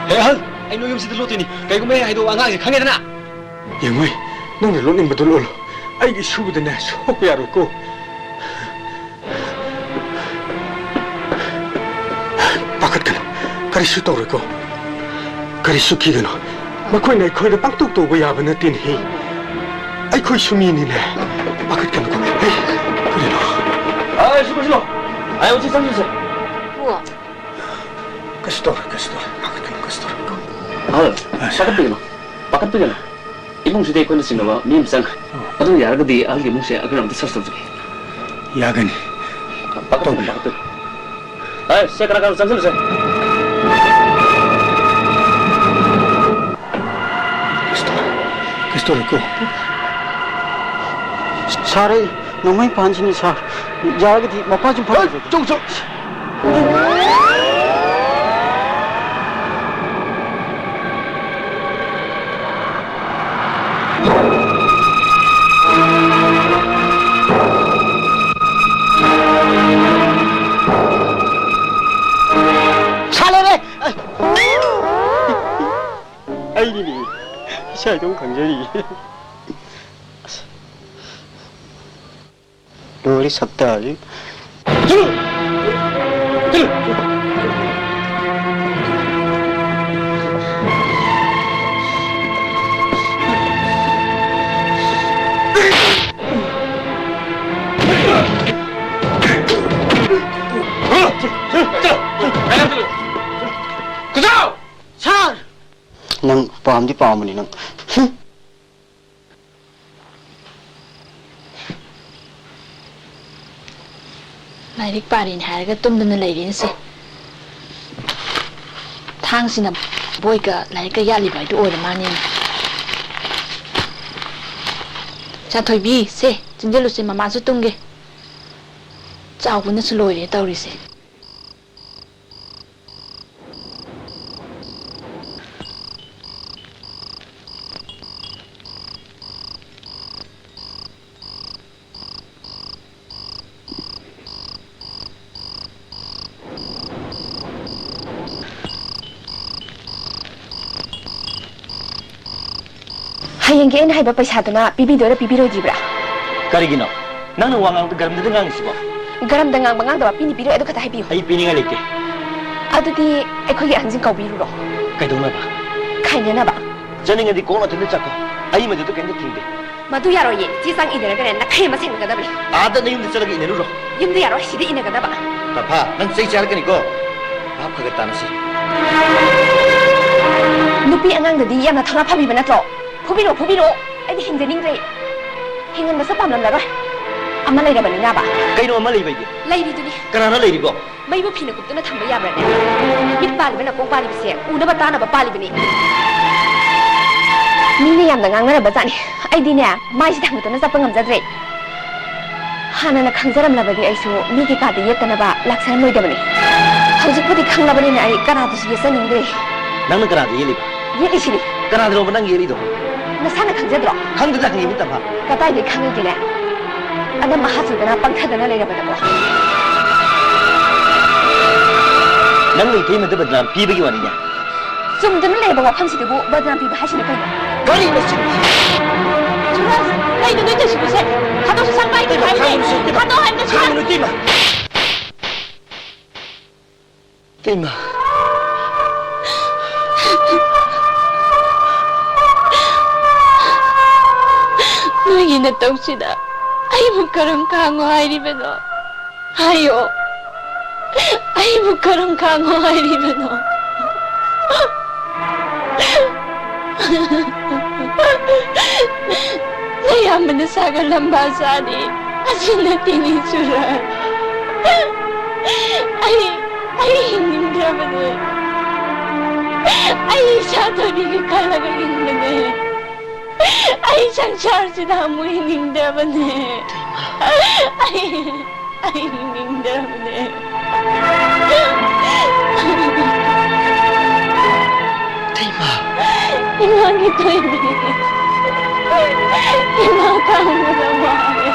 ꯍꯦ, ꯑꯍꯜ, ꯑꯩ ꯅꯣꯏ ꯌꯨꯝꯁꯤꯗ ꯂꯣꯠꯇꯣꯏꯅꯤ꯫ ꯀꯩꯒꯨꯝꯕ ꯑꯩ ꯍꯥꯏꯗꯣꯛꯑꯕ ꯑꯉꯥꯡꯁꯦ ꯈꯪꯉꯦꯗꯅ꯫ ꯌꯦꯡꯉꯨ, ꯅꯪꯅ ꯂꯣꯠꯅꯤꯡꯕꯗꯨ ꯂꯣꯠꯂꯣ꯫ ꯑꯩꯒꯤ ꯏꯁꯨꯕꯗꯅꯦ ꯁꯣꯛꯄ ꯌꯥꯔꯣꯏꯀꯣ꯫ ꯄꯥꯈꯠꯀꯅꯨ, ꯀꯔꯤꯁꯨ ꯇꯧꯔꯣꯏꯀꯣ꯫ ꯀꯔꯤꯁꯨ ꯀꯤꯒꯅꯨ꯫ ꯃꯈꯣꯏꯅ ꯑꯩꯈꯣꯏꯗ ꯄꯪꯇꯧ ꯇꯧꯕ ꯌꯥꯕ ꯅꯠꯇꯦꯅꯦꯍꯦ꯫ ꯑꯩꯈꯣꯏꯁꯨ ꯃꯤꯅꯤꯅꯦ꯫ ꯄꯥꯈꯠꯀꯅꯨꯀꯣ꯫ ꯍꯦ, ꯀꯔꯤꯅꯣ? ꯑꯥ, ꯁꯤꯕꯨ ꯁꯤꯂꯣ꯫ ꯑꯥ, ꯍꯧꯖꯤꯛ ꯆꯪꯁꯤꯁꯦ꯫ ꯄꯨ꯫ ꯀꯩꯁꯨ ꯇꯧꯔꯣꯏ, ꯀꯩꯁꯨ ꯇꯧꯔꯣꯏ꯫ ꯄꯥꯈꯠꯀꯅꯨ, ꯀꯩꯁꯨ ꯇꯧꯔꯣꯏ꯫ ꯑꯥ, ꯑꯁ꯫ ꯄꯥꯈꯠꯄꯤꯒꯅꯨ, ꯄꯥꯈꯠꯄꯤꯒꯅꯨ꯫ ꯏꯃꯨꯡꯁꯤꯗ ꯑꯩꯈꯣꯏꯅ ꯆꯤꯡꯅꯕ ꯃꯤ ꯑꯃ ꯆꯪꯈ꯭ꯔꯦ꯫ ꯑꯥ꯫ ꯑꯗꯨ ꯌꯥꯔꯒꯗꯤ ꯑꯍꯜꯒꯤ ꯏꯃꯨꯡꯁꯦ ꯑꯩꯈꯣꯏꯅ ꯑꯝꯇ search ꯇꯧꯖꯒꯦ꯫ ꯌꯥꯒꯅꯤ꯫ ꯄꯥꯈꯠꯄꯤꯒꯅꯨ, ꯇꯧꯕꯤꯌꯨ꯫ ꯄꯥꯈꯠꯄꯤꯒꯅꯨ꯫ ꯑꯦ, ꯁꯦ, ꯀꯅꯥ ꯀꯅꯥ ꯆꯪꯁꯤꯜꯂꯨꯁꯦ? ꯀꯩꯁꯨ ꯇꯧꯔꯣꯏ, ꯀꯩꯁꯨ ꯇꯧꯔꯣꯏꯀꯣ꯫ ꯁꯥꯔ, ꯑꯩ ꯅꯣꯡꯃꯩ ꯄꯥꯟꯁꯤꯅꯤ, ꯁꯥꯔ꯫ ꯌꯥꯔꯒꯗꯤ ꯃꯄꯥꯁꯨ ꯐꯥꯕꯤꯔꯒꯦ꯫ ꯆꯨꯞ, ꯆꯨꯞ꯫ ꯁꯥ ꯂꯩꯔꯦ! ꯑꯩꯅꯤꯅꯦ, ꯏꯁꯥ ꯏꯇꯣꯝ ꯈꯪꯖꯔꯤ꯫ ꯂꯣꯏꯔꯦ ꯁꯛꯇꯥꯁꯤ꯫ ꯆꯠꯂꯨ! ꯆꯠꯂꯨ! ꯁꯥꯔ! ꯅꯪ ꯄꯥꯝꯗꯤ ꯄꯥꯝꯕꯅꯤ ꯅꯪ꯫ ꯍꯨꯝ꯫ ꯂꯥꯏꯔꯤꯛ ꯄꯥꯔꯤꯅꯦ ꯍꯥꯏꯔꯒ ꯇꯨꯝꯗꯅ ꯂꯩꯔꯤꯅꯦ ꯁꯦ꯫ ꯊꯥꯡꯁꯤꯅ ꯕꯣꯏꯒ ꯂꯥꯏꯔꯤꯛꯀ ꯌꯥꯜꯂꯤꯕ ꯍꯥꯏꯗꯨ ꯑꯣꯏꯔ ꯃꯥꯜꯂꯦꯅꯦ꯫ ꯆꯥꯊꯣꯏꯕꯤ, ꯁꯦ, ꯆꯤꯟꯖꯜꯂꯨꯁꯦ, ꯃꯃꯥꯁꯨ ꯇꯨꯝꯒꯦ꯫ ꯆꯥꯎꯕꯅꯁꯨ ꯂꯣꯏꯔꯦ ꯇꯧꯔꯤꯁꯦ꯫ ꯍꯌꯦꯡꯒꯤ ꯑꯩꯅ ꯍꯥꯏꯕ ꯄꯩꯁꯥꯗꯨꯅ ꯄꯤꯕꯤꯗꯣꯏꯔꯥ ꯄꯤꯕꯤꯔꯣꯏꯗ꯭ꯔꯤꯕ꯭ꯔꯥ? ꯀꯔꯤꯒꯤꯅꯣ? ꯅꯪꯅ ꯋꯥ ꯉꯥꯡꯕꯗ ꯒꯔꯝꯗꯗꯤ ꯉꯥꯡꯉꯤꯁꯤꯕꯣ? ꯒꯔꯝꯗ ꯉꯥꯡꯕ ꯉꯥꯡꯗꯕ, ꯄꯤꯅꯤ ꯄꯤꯔꯣꯏ ꯑꯗꯨ ꯈꯛꯇ ꯍꯥꯏꯕꯤꯌꯨ꯫ ꯑꯩ ꯄꯤꯅꯤꯡꯉꯥꯏ ꯂꯩꯇꯦ꯫ ꯑꯗꯨꯗꯤ ꯑꯩꯈꯣꯏꯒꯤ ꯑꯍꯟꯁꯤꯡ ꯀꯧꯕꯤꯔꯨꯔꯣ꯫ ꯀꯩꯗꯧꯅꯕ? ꯈꯥꯏꯅꯅꯕ꯫ ꯆꯠꯅꯤꯡꯉꯗꯤ ꯀꯣꯛ ꯅꯊꯟꯗ ꯆꯠꯈꯣ꯫ ꯑꯩ ꯃꯗꯨꯗ ꯀꯩꯝꯇ ꯊꯤꯡꯗꯦ꯫ ꯃꯗꯨ ꯌꯥꯔꯣꯏꯌꯦ꯫ ꯆꯦ ꯆꯥꯡ ꯏꯅꯔꯒꯅꯦ, ꯅꯥꯈꯩ ꯑꯃ ꯁꯦꯡꯅꯒꯗꯕꯅꯤ꯫ ꯑꯥꯗ ꯅꯌꯨꯝꯗ ꯆꯠꯂꯒ ꯏꯅꯔꯨꯔꯣ꯫ ꯌꯨꯝꯗ ꯌꯥꯔꯣꯏ, ꯁꯤꯗ ꯏꯅꯒꯗꯕ꯫ ꯇꯝꯐꯥ, ꯅꯪ ꯆꯩ ꯆꯥꯔꯛꯀꯅꯤꯀꯣ꯫ ꯚꯥꯞ ꯈꯔ ꯈꯔ ꯇꯥꯅꯁꯤ꯫ ꯅꯨꯄꯤ ꯑꯉꯥꯡꯗꯗꯤ ꯌꯥꯝꯅ ꯊꯧꯅꯥ ꯐꯕꯤꯕ ꯅꯠꯇ꯭ꯔꯣ? ꯐꯨꯕꯤꯔꯣ, ꯐꯨꯕꯤꯔꯣ꯫ ꯑꯩꯗꯤ ꯍꯤꯡꯖꯅꯤꯡꯗ꯭ꯔꯦ꯫ ꯍꯤꯡꯍꯟꯕꯁꯨ ꯄꯥꯝꯂꯝꯂꯔꯣꯏ꯫ ꯑꯃ ꯂꯩꯔꯕꯅꯤꯅꯕ꯫ ꯀꯩꯅꯣ ꯑꯃ ꯂꯩꯕꯩꯗꯤ? ꯂꯩꯔꯤꯗꯨꯅꯤ꯫ ꯀꯅꯥꯅ ꯂꯩꯔꯤꯕꯣ? ꯃꯩꯕꯨ ꯐꯤꯅ ꯀꯨꯞꯇꯨꯅ ꯊꯝꯕ ꯌꯥꯕ꯭ꯔꯅꯦ? ꯃꯤꯠ ꯄꯥꯜꯂꯤꯕ ꯅꯥꯀꯣꯡ ꯄꯥꯜꯂꯤꯕꯁꯦ ꯎꯅꯕ ꯇꯥꯅꯕ ꯄꯥꯜꯂꯤꯕꯅꯤ꯫ ꯃꯤꯅ ꯌꯥꯝꯅ ꯉꯥꯡꯅꯔꯕ ꯖꯥꯠꯅꯤ꯫ ꯑꯩꯗꯤꯅꯦ, ꯃꯥꯏꯁꯦ ꯊꯥꯡꯒꯠꯇꯨꯅ ꯆꯠꯄ ꯉꯝꯖꯗ꯭ꯔꯦ꯫ ꯍꯥꯟꯅꯅ ꯈꯪꯖꯔꯝꯂꯕꯗꯤ ꯑꯩꯁꯨ ꯃꯤꯒꯤ ꯀꯥꯗ ꯌꯦꯠꯇꯅꯕ ꯂꯥꯛꯆꯔꯝꯂꯣꯏꯗꯕꯅꯤ꯫ ꯍꯧꯖꯤꯛꯄꯨꯗꯤ ꯈꯪꯂꯕꯅꯤꯅ ꯑꯩ ꯀꯅꯥꯗꯁꯨ ꯌꯦꯠꯆꯅꯤꯡꯗ꯭ꯔꯦ꯫ ꯅꯪꯅ ꯀꯅꯥꯗ ꯌꯦꯠꯂꯤꯕ? ꯌꯦꯠꯂꯤꯁꯤꯅꯤ꯫ ꯀꯅꯥꯗꯅꯣꯕ ꯅꯪ ꯌꯦꯠꯂꯤꯗꯣ? ꯅꯁꯥꯅ ꯈꯪꯖꯗ꯭ꯔꯣ? ꯈꯪꯗꯅ ꯍꯪꯉꯤꯅꯤ, ꯇꯝꯐꯥ꯫ ꯀꯗꯥꯏꯗꯩ ꯈꯪꯉꯤꯒꯦꯅꯦ? ꯑꯅꯝ ꯑꯍꯥ ꯆꯨꯗꯅ ꯄꯪꯊꯗꯅ ꯂꯩꯔꯕꯗꯕꯣ꯫ ꯅꯪꯅ ꯏꯇꯩꯃꯗ ꯕꯗꯅꯥꯝ ꯄꯤꯕꯒꯤ ꯋꯥꯅꯤꯅꯦ꯫ ꯆꯨꯝꯗꯅ ꯂꯩꯔꯕ ꯋꯥꯐꯝꯁꯤꯗꯕꯨ ꯕꯗꯅꯥꯝ ꯄꯤꯕ ꯍꯥꯏꯁꯤꯅ ꯀꯩꯅꯣ? ꯀꯔꯤꯅꯣ ꯁꯤ? ꯁꯨꯔꯖ, ꯀꯩꯅꯣ ꯅꯣꯏ ꯇꯧꯏꯁꯤꯕꯨꯁꯦ? ꯊꯥꯗꯣꯛꯑꯣ ꯁꯨꯁꯥꯟ, ꯄꯥꯏꯗꯦ ꯏꯇꯩꯃ, ꯍꯥꯏꯕꯅꯦ꯫ ꯈꯥꯡꯉꯨ, ꯏꯇꯩꯃ꯫ ꯊꯥꯗꯣꯛꯑꯣ ꯍꯥꯏꯕꯅꯦ, ꯁꯨꯔꯖ꯫ ꯈꯥꯡꯉꯨ, ꯏꯇꯩꯃ꯫ ꯏꯇꯩꯃ꯫ ꯅꯣꯏꯒꯤ ꯅꯇꯧꯁꯤꯗ ꯑꯩꯕꯨ ꯀꯔꯝ ꯈꯥꯡꯉꯣ ꯍꯥꯏꯔꯤꯕꯅꯣ? ꯍꯥꯏꯌꯣ, ꯑꯩꯕꯨ ꯀꯔꯝ ꯈꯥꯡꯉꯣ ꯍꯥꯏꯔꯤꯕꯅꯣ? ꯑꯌꯥꯝꯕꯅ ꯁꯥꯒꯠꯂꯝꯕ ꯑꯁꯥꯗꯤ ꯑꯁꯤꯅ ꯇꯤꯅꯤ ꯆꯨꯔꯥ꯫ ꯑꯩ, ꯑꯩ ꯍꯤꯡꯅꯤꯡꯗ꯭ꯔꯕꯅꯦ꯫ ꯑꯩ ꯏꯁꯥ ꯊꯣꯏꯅꯤꯒꯤ ꯈꯜꯂꯒ ꯍꯤꯡꯕꯅꯦ꯫ ꯑꯩ ꯁꯪꯁꯥꯔꯁꯤꯗ ꯑꯃꯨꯛ ꯍꯤꯡꯅꯤꯡꯗ꯭ꯔꯕꯅꯦ꯫ ꯑꯩ, ꯑꯩ ꯍꯤꯡꯅꯤꯡꯗ꯭ꯔꯕꯅꯦ꯫ ꯏꯃꯥ꯫ ꯏꯃꯥꯒꯤ ꯊꯣꯏꯕꯤ꯫ ꯏꯃꯥ ꯈꯥꯡꯕꯗ ꯋꯥꯔꯦ꯫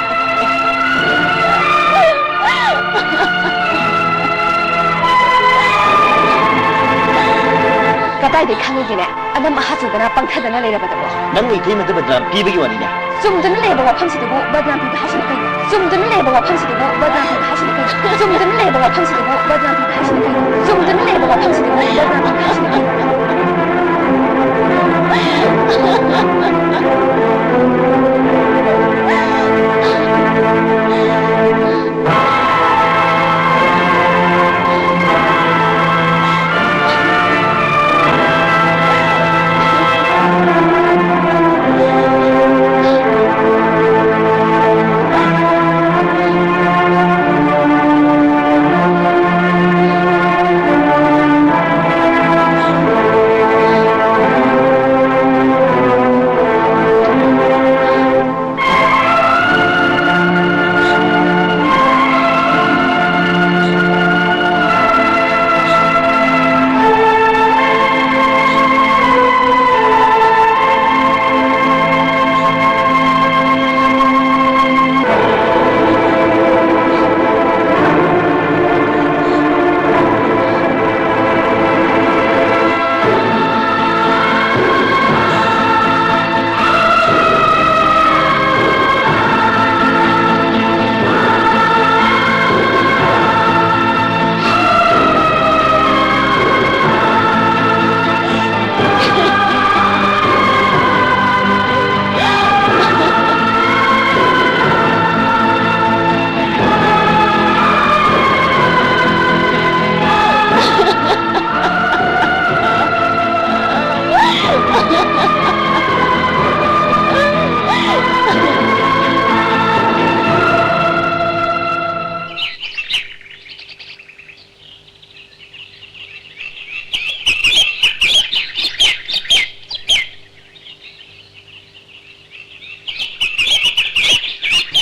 ꯀꯗꯥꯏꯗꯩ ꯈꯪꯉꯤꯒꯦꯅꯦ? ꯑꯅꯝ ꯑꯍꯥ ꯆꯨꯗꯅ ꯄꯪꯊꯗꯅ ꯂꯩꯔꯕꯗꯕꯣ꯫ ꯅꯪ ꯏꯇꯩꯃꯗ ꯕꯗꯅꯥꯝ ꯄꯤꯕꯒꯤ ꯋꯥꯅꯤꯅꯦ꯫ ꯆꯨꯝꯗꯅ ꯂꯩꯔꯕ ꯋꯥꯐꯝꯁꯤꯗꯕꯨ ꯕꯗꯅꯥꯝ ꯄꯤꯕ ꯍꯥꯏꯁꯤꯅ ꯀꯩꯅꯣ? ꯆꯨꯝꯗꯅ ꯂꯩꯔꯕ ꯋꯥꯐꯝꯁꯤꯗꯕꯨ ꯕꯗꯅꯥꯝ ꯄꯤꯕ ꯍꯥꯏꯁꯤꯅ ꯀꯩꯅꯣ? ꯆꯨꯝꯗꯅ ꯂꯩꯔꯕ ꯋꯥꯐꯝꯁꯤꯗꯕꯨ ꯕꯗꯅꯥꯝ ꯄꯤꯕ ꯍꯥꯏꯁꯤꯅ ꯀꯩꯅꯣ? ꯆꯨꯝꯗꯅ ꯂꯩꯔꯕ ꯋꯥꯐꯝꯁꯤꯗꯕꯨ ꯕꯗꯅꯥꯝ ꯄꯤꯕ ꯍꯥꯏꯁꯤꯅ ꯀꯩꯅꯣ?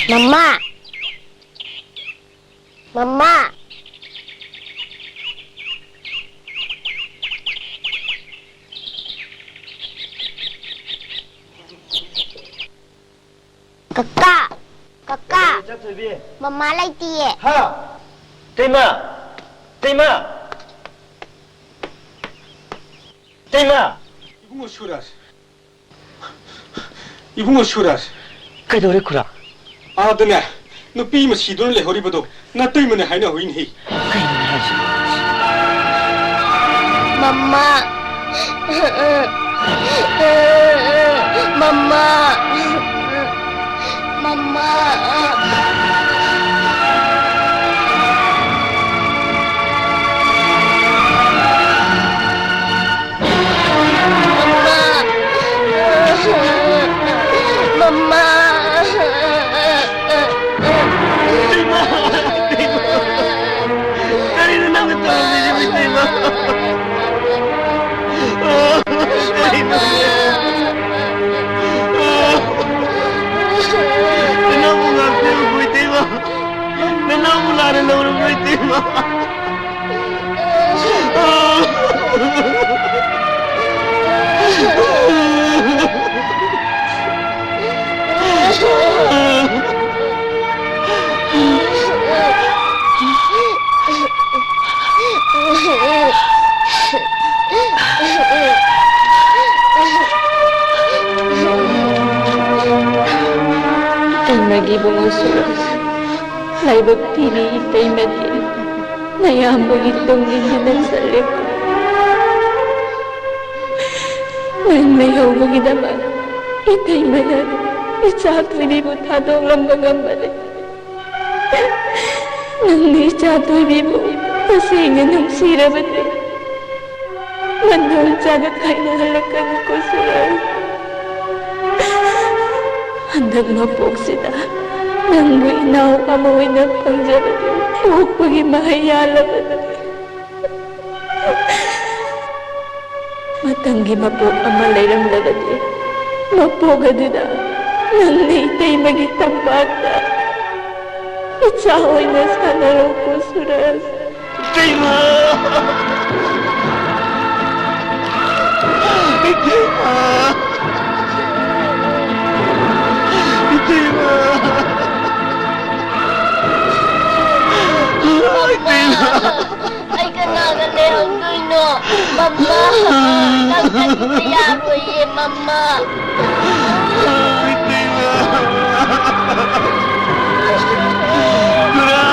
ꯃꯃꯥ! ꯃꯃꯥ! ꯀꯀꯥ! ꯀꯀꯥ! ꯀꯩꯗꯧꯔꯦ, ꯏꯆꯥꯊꯣꯏꯕꯤ? ꯃꯃꯥ ꯂꯩꯇꯤꯌꯦ꯫ ꯍꯥ? ꯇꯩꯃ! ꯇꯩꯃ! ꯇꯩꯃ! ꯏꯕꯨꯡꯉꯣ ꯁꯨꯔꯖ꯫ ꯏꯕꯨꯡꯉꯣ ꯁꯨꯔꯖ꯫ ꯀꯩꯗꯧꯔꯦ, ꯈꯨꯔꯥ? ꯑꯥꯗꯅꯦ, ꯅꯨꯄꯤ ꯑꯃ ꯁꯤꯗꯨꯅ ꯂꯩꯍꯧꯔꯤꯕꯗꯣ ꯅꯇꯩꯃꯅꯦ ꯍꯥꯏꯅ ꯍꯧꯏꯅꯦꯍꯦ꯫ ꯀꯩꯅꯣꯅꯦ ꯍꯥꯏꯁꯤꯕꯣ? ꯃꯃꯥ! ꯃꯃꯥ! ꯃꯃꯥ! ꯃꯃꯥ! ꯃꯃꯥ! ꯏꯇꯩꯃ! ꯏꯇꯩꯃ! ꯀꯔꯤꯅꯣ ꯅꯪꯅ ꯇꯧꯔꯝꯃꯤꯁꯤꯕꯨ, ꯏꯇꯩꯃ? ꯀꯔꯤꯅꯣ? ꯅꯅꯥꯎꯕꯨ ꯉꯥꯛꯄꯤꯔꯣ, ꯏꯇꯩꯃ! ꯅꯅꯥꯎꯕꯨ ꯂꯥꯟꯅ ꯂꯧꯔꯨꯕ꯭ꯔꯣ, ꯏꯇꯩꯃ? ꯏꯇꯩꯃꯒꯤ ꯏꯕꯨꯡꯉꯣ ꯁꯨꯔꯖ꯫ ꯂꯥꯏꯕꯛ ꯊꯤꯕꯤ ꯏꯇꯩꯃꯗꯤ ꯅꯌꯥꯝꯕꯒꯤ ꯇꯨꯡ ꯏꯟꯗꯨꯅ ꯆꯠꯂꯦ꯫ ꯅꯪ ꯂꯩꯍꯧꯕꯒꯤꯗꯃꯛ ꯏꯇꯩꯃꯅ ꯏꯆꯥ ꯊꯣꯏꯕꯤꯕꯨ ꯊꯥꯗꯣꯛꯂꯝꯕ ꯉꯝꯕꯅꯤ꯫ ꯅꯪꯅ ꯏꯆꯥ ꯊꯣꯏꯕꯤꯕꯨ ꯇꯁꯦꯡꯅ ꯅꯨꯡꯁꯤꯔꯕꯗꯤ ꯃꯅꯥꯎ ꯏꯆꯥꯒ ꯀꯥꯏꯅꯍꯜꯂꯛꯀꯅꯨꯀꯣ ꯁꯨꯔꯖ꯫ ꯍꯟꯗꯛ ꯃꯄꯣꯛꯁꯤꯗ ꯅꯪꯕꯨ ꯏꯅꯥꯎ ꯑꯃ ꯑꯣꯏꯅ ꯐꯪꯖꯕꯗꯨ ꯄꯣꯛꯄꯒꯤ ꯃꯍꯩ ꯌꯥꯜꯂꯕꯅꯤ꯫ ꯃꯇꯝꯒꯤ ꯃꯄꯣꯛ ꯑꯃ ꯂꯩꯔꯝꯂꯕꯗꯤ ꯃꯄꯣꯛ ꯑꯗꯨꯗ ꯅꯪꯅ ꯏꯇꯩꯃꯒꯤ ꯇꯝꯄꯥꯛꯇ ꯏꯆꯥ ꯑꯣꯏꯅ ꯁꯥꯟꯅꯔꯣꯀꯣ ꯁꯨꯔꯖ꯫ ꯏꯇꯩꯃ! ꯏꯇꯩꯃ! ꯏꯇꯩꯃ! ꯏꯇꯩꯃ! ꯑꯩ ꯀꯅꯥꯒ ꯂꯩꯍꯧꯗꯣꯏꯅꯣ? ꯃꯃꯥ! ꯅꯪ ꯆꯠꯈꯤꯕ ꯌꯥꯔꯣꯏꯌꯦ, ꯃꯃꯥ! ꯏꯇꯩꯃ! ꯈꯨꯔꯥ!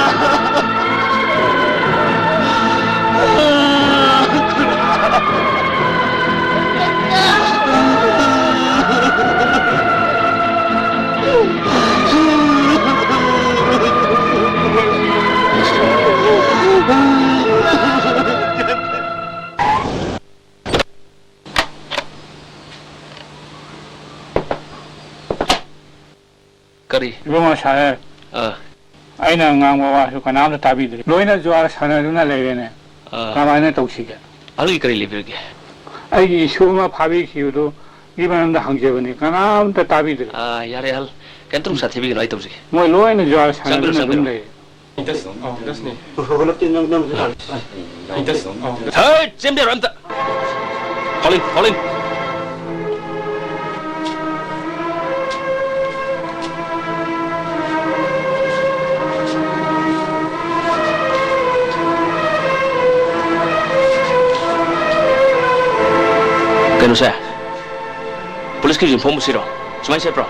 ꯈꯨꯔꯥ! ꯀꯔꯤ? ꯏꯕꯨꯡꯉꯣ ꯁꯥꯍꯦꯕ, ꯑꯥ꯫ ꯑꯩꯅ ꯉꯥꯡꯕ ꯋꯥꯁꯨ ꯀꯅꯥꯝꯇ ꯇꯥꯕꯤꯗ꯭ꯔꯦ꯫ ꯂꯣꯏꯅ ꯖꯨꯋꯥꯔ ꯁꯥꯟꯅꯗꯨꯅ ꯂꯩꯔꯦꯅꯦ꯫ ꯑꯥ꯫ ꯀꯃꯥꯏꯅ ꯇꯧꯁꯤꯒꯦ? ꯑꯍꯜꯒꯤ ꯀꯔꯤ ꯂꯩꯕꯤꯔꯒꯦ? ꯑꯩꯒꯤ ꯏꯁꯨ ꯑꯃ ꯐꯥꯕꯤꯈꯤꯕꯗꯨꯒꯤ ꯃꯔꯝꯗ ꯍꯪꯖꯕꯅꯤ, ꯀꯅꯥꯝꯇ ꯇꯥꯕꯤꯗ꯭ꯔꯦ꯫ ꯑꯥ, ꯌꯥꯔꯦ ꯑꯍꯜ, ꯀꯩꯝꯇ ꯅꯨꯡꯁꯥ ꯊꯤꯕꯤꯒꯅꯨ, ꯑꯩ ꯇꯧꯖꯒꯦ꯫ ꯃꯣꯏ ꯂꯣꯏꯅ ꯖꯨꯋꯥꯔ ꯆꯪꯕꯤꯔꯣ, ꯁꯥꯟꯅꯗꯨꯅ ꯑꯗꯨꯝ ꯆꯪꯕꯤꯔꯣ꯫ ꯂꯩꯔꯦ꯫ ꯍꯦ, ꯆꯦꯟꯕꯤꯔꯣ ꯑꯝꯇ꯫ Follow, follow. ꯀꯩꯅꯣꯁꯦ, ꯄꯨꯂꯤꯁꯀꯤ ꯌꯨꯅꯤꯐꯣꯔꯝꯕꯨ ꯁꯤꯔꯣ? ꯁꯨꯃꯥꯏꯅ ꯁꯦꯠꯄ꯭ꯔꯣ?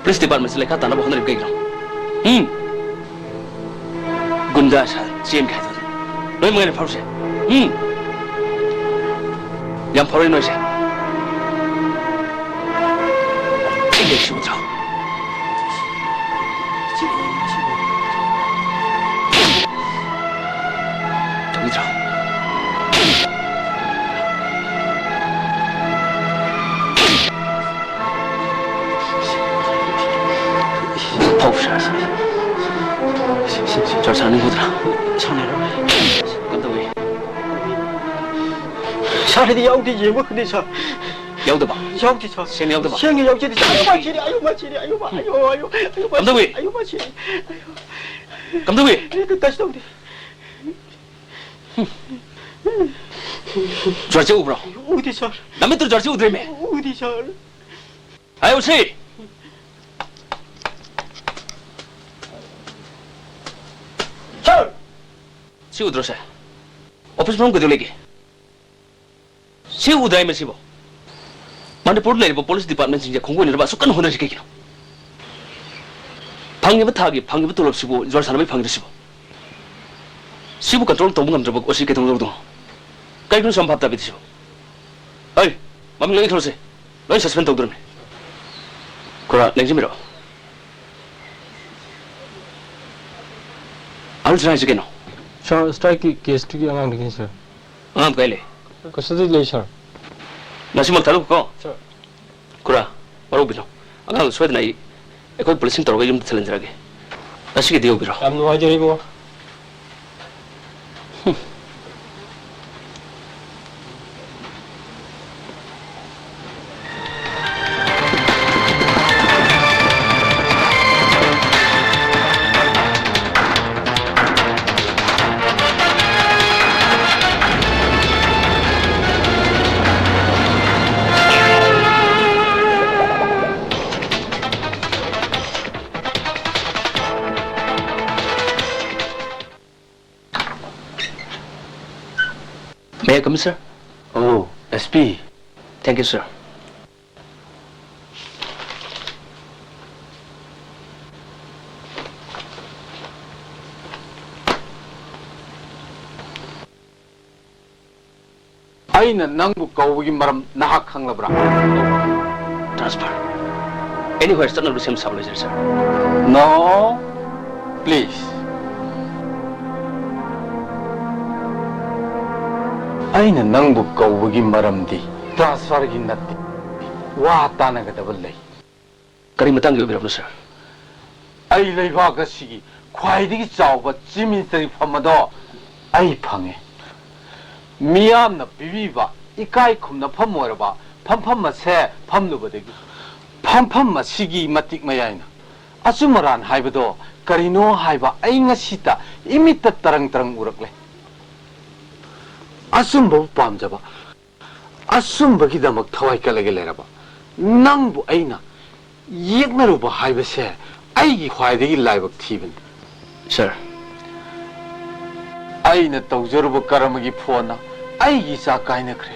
ꯄꯨꯂꯤꯁ ꯗꯤꯄꯥꯔꯠꯃꯦꯟꯁꯦ ꯂꯩꯈꯥ ꯇꯥꯅꯕ ꯍꯣꯠꯅꯔꯤꯕ ꯀꯩꯒꯤꯅꯣ? ꯎꯝ? ꯒꯨꯟꯗꯥ ꯁꯥ ꯆꯦꯟꯒꯦ ꯍꯥꯏꯗꯅ ꯅꯣꯏ ꯃꯉꯥꯏꯔꯦ ꯐꯥꯔꯨꯁꯦ꯫ ꯎꯝ? ꯌꯥꯝ ꯐꯥꯎꯔꯦ ꯅꯣꯏꯁꯦ꯫ ꯁꯤ ꯎꯗ꯭ꯔꯣ? ꯇꯧꯕꯤꯗ꯭ꯔꯣ? ꯐꯧ ꯁꯥ-, ꯁꯥ-, ꯁꯥ-, ꯁꯥ-, ꯁꯥꯟꯅꯅꯤꯡꯒꯗ꯭ꯔꯥ? ꯁꯥꯟꯅꯔꯣꯏ꯫ ꯀꯝꯗꯧꯏ? ꯁꯥꯔ, ꯑꯩꯗꯤ ꯌꯥꯎꯗꯦ, ꯌꯦꯡꯕ ꯈꯛꯇꯅꯤ, ꯁꯥꯔ꯫ ꯌꯥꯎꯗꯕ? ꯌꯥꯎꯗꯦ, ꯁꯥꯔ꯫ ꯁꯦꯝ ꯌꯥꯎꯗꯕ? ꯁꯦꯝꯒ ꯌꯥꯎꯖꯗꯦ, ꯁꯥꯔ꯫ ꯑꯌꯣ, ꯃꯥ ꯁꯤꯔꯦ, ꯑꯌꯣ, ꯃꯥ ꯁꯤꯔꯦ, ꯑꯌꯣ, ꯃꯥ, ꯑꯌꯣ, ꯑꯌꯣ, ꯑꯌꯣ, ꯃꯥ ꯀꯝꯗꯧꯏ? ꯁꯤꯔꯦ, ꯑꯌꯣ, ꯃꯥ ꯁꯤꯔꯦ꯫ ꯑꯌꯣ꯫ ꯀꯝꯗꯧꯏ? ꯑꯦ, ꯀꯩꯁꯨ ꯇꯧꯗꯦ꯫ ꯖ꯭ꯋꯥꯔꯁꯦ ꯎꯕ꯭ꯔꯣ? ꯎꯗꯦ, ꯁꯥꯔ꯫ ꯅꯃꯤꯠꯇꯨ ꯖ꯭ꯋꯥꯔꯁꯦ ꯎꯗ꯭ꯔꯦꯃꯦ? ꯎꯗꯦ, ꯁꯥꯔ꯫ ꯍꯥꯏꯌꯨ ꯁꯤ! ꯁꯥꯔ! ꯁꯤ ꯎꯗ꯭ꯔꯣ ꯁꯦ? ꯑꯣꯐꯤꯁ ꯃꯅꯨꯡ ꯀꯩꯗꯧ ꯂꯩꯒꯦ? ꯁꯤ ꯎꯗꯥꯏ ꯃꯁꯤꯕꯣ? ꯃꯅꯤꯄꯨꯔꯗ ꯂꯩꯔꯤꯕ ꯄꯨꯂꯤꯁ ꯗꯤꯄꯥꯔꯠꯃꯦꯟꯁꯤꯡꯁꯦ ꯈꯣꯡꯒꯣꯏꯅꯅꯕ ꯑꯁꯨꯛ ꯀꯟꯅ ꯍꯣꯠꯅꯔꯤꯁꯤ ꯀꯩꯒꯤꯅꯣ? ꯐꯪꯉꯤꯕ ꯊꯥꯒꯤ ꯐꯪꯉꯤꯕ ꯇꯣꯂꯣꯞꯁꯤꯕꯨ ꯖ꯭ꯋꯥꯔ ꯁꯥꯟꯅꯕꯩ ꯐꯪꯉꯤꯔ ꯁꯤꯕꯣ? ꯁꯤꯕꯨ ꯀꯟꯇ꯭ꯔꯣꯜ ꯇꯧꯕ ꯉꯝꯗ꯭ꯔꯕ ꯑꯣꯁꯤ ꯀꯩꯗꯧꯗꯧꯗꯣ? ꯀꯩꯒꯤꯅꯣ ꯁꯨꯝ ꯚꯥꯞ ꯇꯥꯕꯤꯗ꯭ꯔꯤꯁꯤꯕꯣ? ꯍꯩ! ꯃꯃꯤꯡ ꯂꯣꯏ ꯊꯣꯔꯁꯦ꯫ ꯂꯣꯏ ꯁꯁꯄꯦꯟ ꯇꯧꯗꯣꯔꯤꯕꯅꯤ꯫ ꯈꯨꯔꯥ, ꯂꯦꯡꯁꯤꯟꯕꯤꯔꯣ꯫ ꯑꯍꯜꯁꯤꯅ ꯍꯥꯏꯁꯦ ꯀꯩꯅꯣ? ꯁꯥꯔ, ꯁ꯭ꯇ꯭ꯔꯥꯏꯛꯀꯤ ꯀꯦꯁꯇꯨꯒꯤ ꯑꯉꯥꯡꯗꯨꯒꯤꯅꯤ, ꯁꯥꯔ꯫ ꯑꯉꯥꯡ ꯀꯥꯏ ꯂꯩ? ꯀꯁꯇꯗꯤ ꯂꯩ, ꯁꯥꯔ꯫ ꯉꯁꯤꯃꯛ ꯊꯥꯗꯣꯛꯈꯣꯀꯣ꯫ ꯁꯥꯔ꯫ ꯈꯨꯔꯥ, ꯋꯥꯔꯧꯕꯤꯅꯨ꯫ ꯑꯉꯥꯡꯗꯨ ꯁꯣꯏꯗꯅ ꯑꯩ, ꯑꯩꯈꯣꯏ ꯄꯨꯂꯤꯁꯁꯤꯡ ꯇꯧꯔꯒ ꯌꯨꯝꯗ ꯊꯤꯜꯍꯟꯖꯔꯒꯦ꯫ ꯉꯁꯤꯒꯤꯗꯤ ꯌꯧꯕꯤꯔꯣ꯫ ꯌꯥꯝ ꯅꯨꯡꯉꯥꯏꯖꯔꯦ, ꯏꯕꯨꯡꯉꯣ꯫ May I come in, sir? Oh, S P. Thank you, sir. ꯑꯩꯅ ꯅꯪꯕꯨ ꯀꯧꯕꯒꯤ ꯃꯔꯝ ꯅꯍꯥꯛ ꯈꯪꯂꯕ꯭ꯔꯥ? Transfer. Anywhere ꯆꯠꯅꯕ ꯁꯦꯝ ꯁꯥꯕ ꯂꯣꯏꯖꯔꯦ, sir. No, please. ꯑꯩꯅ ꯅꯪꯕꯨ ꯀꯧꯕꯒꯤ ꯃꯔꯝꯗꯤ transferꯒꯤ ꯅꯠꯇꯦ꯫ ꯋꯥ ꯇꯥꯟꯅꯒꯗꯕ ꯂꯩ꯫ ꯀꯔꯤ ꯃꯇꯥꯡꯒꯤ ꯑꯣꯏꯕꯤꯔꯕꯅꯣ, sir? ꯑꯩ ꯂꯩꯕꯥꯛ ꯑꯁꯤꯒꯤ ꯈ꯭ꯋꯥꯏꯗꯒꯤ ꯆꯥꯎꯕ ꯆꯤꯃꯤ ꯇꯔꯤꯐꯝ ꯑꯗꯣ ꯑꯩ ꯐꯪꯉꯦ꯫ ꯃꯤꯌꯥꯝꯅ ꯄꯤꯕꯤꯕ ꯏꯀꯥꯏ ꯈꯨꯝꯅꯐꯝ ꯑꯣꯏꯔꯕ ꯐꯝꯐꯝ ꯑꯁꯦ ꯐꯝꯂꯨꯕꯗꯒꯤ ꯐꯝꯐꯝ ꯑꯁꯤꯒꯤ ꯃꯇꯤꯛ ꯃꯌꯥꯏꯅ ꯑꯆꯨꯝ ꯑꯔꯥꯟ ꯍꯥꯏꯕꯗꯣ ꯀꯔꯤꯅꯣ ꯍꯥꯏꯕ ꯑꯩ ꯉꯁꯤꯇ ꯏꯃꯤꯠꯇ ꯇꯔꯪ ꯇꯔꯪ ꯎꯔꯛꯂꯦ꯫ ꯑꯆꯨꯝꯕꯕꯨ ꯄꯥꯝꯖꯕ, ꯑꯆꯨꯝꯕꯒꯤꯗꯃꯛ ꯊꯋꯥꯏ ꯀꯠꯂꯒ ꯂꯩꯔꯕ ꯅꯪꯕꯨ ꯑꯩꯅ ꯌꯦꯛꯅꯔꯨꯕ ꯍꯥꯏꯕꯁꯦ ꯑꯩꯒꯤ ꯈ꯭ꯋꯥꯏꯗꯒꯤ ꯂꯥꯏꯕꯛ ꯊꯤꯕꯅꯤ꯫ ꯁꯥꯔ, ꯑꯩꯅ ꯇꯧꯖꯔꯨꯕ ꯀꯔꯃꯒꯤ ꯐꯣꯟꯅ ꯑꯩꯒꯤ ꯏꯆꯥ ꯀꯥꯏꯅꯈ꯭ꯔꯦ꯫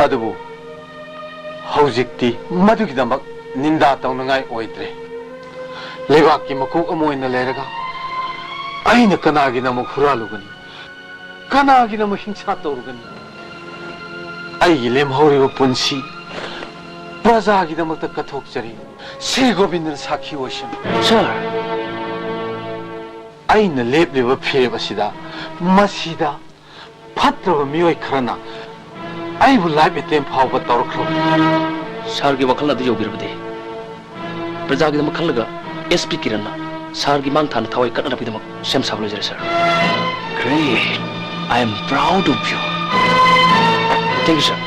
ꯑꯗꯨꯕꯨ ꯍꯧꯖꯤꯛꯇꯤ ꯃꯗꯨꯒꯤꯗꯃꯛ ꯅꯤꯟꯗꯥ ꯇꯧꯅꯉꯥꯏ ꯑꯣꯏꯗ꯭ꯔꯦ꯫ ꯂꯩꯕꯥꯛꯀꯤ ꯃꯀꯣꯛ ꯑꯃ ꯑꯣꯏꯅ ꯂꯩꯔꯒ ꯑꯩꯅ ꯀꯅꯥꯒꯤꯗꯃꯛ ꯍꯨꯔꯥꯜꯂꯨꯒꯅꯤ? ꯀꯅꯥꯒꯤꯗꯃꯛ ꯍꯤꯡꯁꯥ ꯇꯧꯔꯨꯒꯅꯤ? ꯑꯩꯒꯤ ꯂꯦꯝꯍꯧꯔꯤꯕ ꯄꯨꯟꯁꯤ ꯄ꯭ꯔꯖꯥꯒꯤꯗꯃꯛꯇ ꯀꯠꯊꯣꯛꯆꯔꯤ꯫ ꯁ꯭ꯔꯤ ꯒꯣꯕꯤꯟꯗꯅ ꯁꯥꯈꯤ ꯑꯣꯏꯁꯅꯨ꯫ ꯁꯥꯔ, ꯑꯩꯅ ꯂꯦꯞꯂꯤꯕ ꯐꯤꯔꯦꯞ ꯑꯁꯤꯗ, ꯃꯁꯤꯗ ꯐꯠꯇ꯭ꯔꯕ ꯃꯤꯑꯣꯏ ꯈꯔꯅ ꯑꯩꯕꯨ life attempt ꯐꯥꯎꯕ ꯇꯧꯔꯛꯈ꯭ꯔꯕꯅꯤ꯫ ꯁꯥꯔꯒꯤ ꯋꯥꯈꯜ ꯑꯗꯨ ꯌꯧꯕꯤꯔꯕꯗꯤ, ꯄ꯭ꯔꯖꯥꯒꯤꯗꯃꯛ ꯈꯜꯂꯒ ꯑꯦꯁ ꯄꯤ ꯀꯤꯔꯟꯅ ꯁꯥꯔꯒꯤ ꯃꯥꯡ ꯊꯥꯅ ꯊꯋꯥꯏ ꯀꯠꯅꯅꯕꯒꯤꯗꯃꯛ ꯁꯦꯝ ꯁꯥꯕ ꯂꯣꯏꯖꯔꯦ, ꯁꯥꯔ꯫ Great. I am proud of you. Thank you, sir.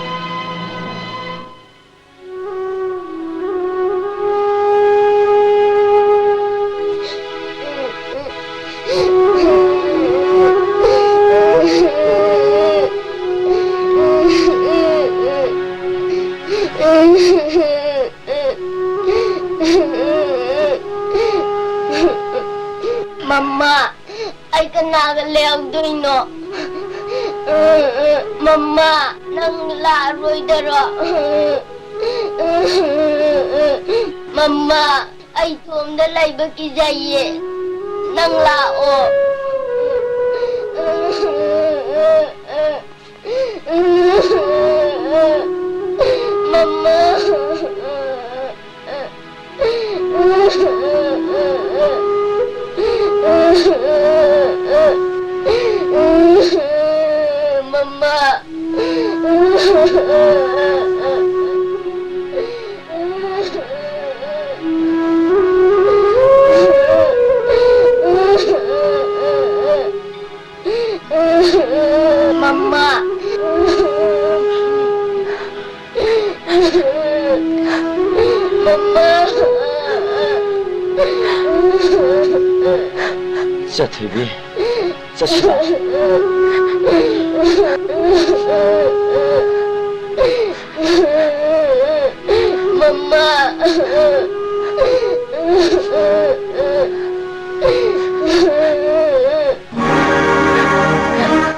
ꯃꯃꯥ, ꯑꯩ ꯀꯅꯥꯒ ꯂꯩꯍꯧꯗꯣꯏꯅꯣ? ꯃꯃꯥ, ꯅꯪ ꯂꯥꯛꯑꯔꯣꯏꯗꯔꯣ? ꯃꯃꯥ, ꯑꯩ ꯏꯇꯣꯝꯗ ꯂꯩꯕ ꯀꯤꯖꯩꯌꯦ꯫ ꯅꯪ ꯂꯥꯛꯑꯣ꯫ ꯃꯃꯥ꯫ ꯃꯃꯥ꯫ ꯃꯃꯥ꯫ ꯏꯆꯥ ꯊꯣꯏꯕꯤ, ꯆꯠꯁꯤꯔꯣ? ꯃꯃꯥ꯫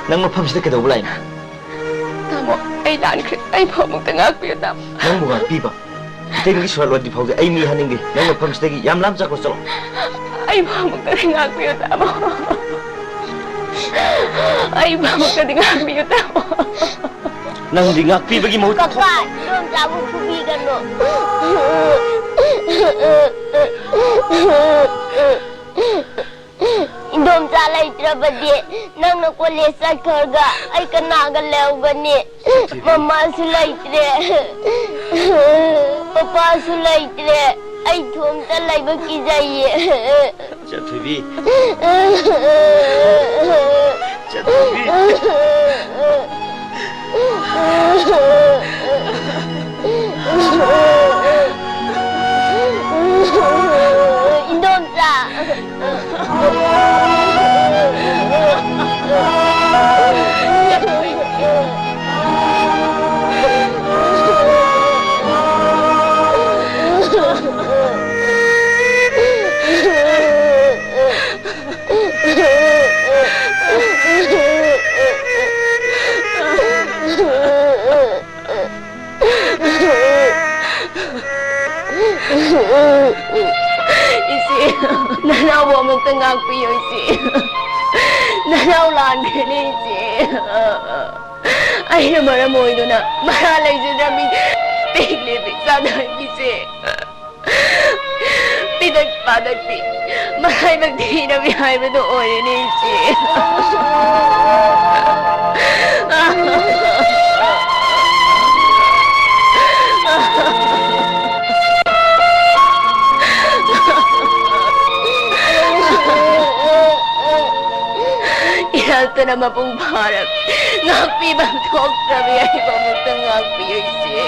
ꯅꯪ ꯃꯐꯝꯁꯤꯗ ꯀꯩꯗꯧꯕ ꯂꯥꯛꯏꯅꯣ? ꯇꯥꯃꯣ, ꯑꯩ ꯂꯥꯟꯈ꯭ꯔꯦ꯫ ꯑꯩꯕꯨ ꯑꯃꯨꯛꯇ ꯉꯥꯛꯄꯤꯌꯨ, ꯇꯥꯃꯣ꯫ ꯅꯪꯕꯨ ꯉꯥꯛꯄꯤꯕ? ꯏꯇꯩꯃꯒꯤ ꯁꯣꯔꯥꯠ ꯂꯣꯏꯗ꯭ꯔꯤ ꯐꯥꯎꯗꯤ ꯑꯩ ꯃꯤ ꯍꯥꯠꯅꯤꯡꯗꯦ꯫ ꯅꯪ ꯃꯐꯝꯁꯤꯗꯒꯤ ꯌꯥꯝ ꯂꯥꯞꯅ ꯆꯠꯈ꯭ꯔꯣ, ꯆꯠꯂꯣ꯫ ꯑꯩꯕꯨ ꯑꯃꯨꯛꯇꯗꯤ ꯉꯥꯛꯄꯤꯌꯨ, ꯇꯥꯃꯣ꯫ ꯑꯩꯕꯨ ꯑꯃꯨꯛꯇꯗꯤ ꯉꯥꯛꯄꯤꯌꯨ, ꯇꯥꯃꯣ꯫ ꯅꯪꯗꯤ ꯉꯥꯛꯄꯤꯕꯒꯤ ꯃꯍꯨꯠꯇ ꯀꯀꯥ, ꯏꯗꯣꯝꯆꯥꯕꯨ ꯐꯨꯕꯤꯒꯅꯨ꯫ ꯏꯗꯣꯝꯆꯥ ꯂꯩꯇ꯭ꯔꯕꯗꯤ ꯅꯪꯅ ꯀꯣꯂꯦꯖ ꯆꯠꯈ꯭ꯔꯒ ꯑꯩ ꯀꯅꯥꯒ ꯂꯩꯍꯧꯒꯅꯤ? ꯃꯃꯥꯁꯨ ꯂꯩꯇ꯭ꯔꯦ, ꯄꯄꯥꯁꯨ ꯂꯩꯇ꯭ꯔꯦ꯫ ꯑꯩ ꯏꯊꯣꯝꯇ ꯂꯩꯕ ꯀꯤꯖꯩꯌꯦ꯫ ꯆꯠꯊꯣꯏꯕꯤ꯫ ꯆꯠꯊꯣꯏꯕꯤ꯫ ꯏꯗꯣꯝꯆꯥ꯫ ꯏꯆꯦ, ꯅꯅꯥꯎꯕꯨ ꯑꯃꯨꯛꯇ ꯉꯥꯛꯄꯤꯌꯨ, ꯏꯆꯦ꯫ ꯅꯅꯥꯎ ꯂꯥꯟꯈ꯭ꯔꯦꯅꯦ, ꯏꯆꯦ꯫ ꯑꯩꯅ ꯃꯔꯝ ꯑꯣꯏꯗꯨꯅ ꯃꯔꯥ ꯂꯩꯖꯗ꯭ꯔꯕꯤ ꯄꯤꯛꯂꯤ ꯄꯤꯛꯆꯥ ꯅꯍꯟꯒꯤꯁꯦ ꯄꯤꯗꯛ ꯄꯥꯗꯛꯄꯤ, ꯃꯔꯥꯏꯕꯛ ꯊꯤꯔꯕꯤ ꯍꯥꯏꯕꯗꯣ ꯑꯣꯏꯔꯦꯅꯦ, ꯏꯆꯦ꯫ ꯏꯔꯛꯇꯅ ꯃꯄꯨꯡ ꯐꯥꯔꯕꯤ, ꯉꯥꯛꯄꯤꯕꯝ ꯊꯣꯛꯇ꯭ꯔꯕꯤ ꯑꯩꯕꯨ ꯑꯃꯨꯛꯇ ꯉꯥꯛꯄꯤꯌꯨ, ꯏꯆꯦ꯫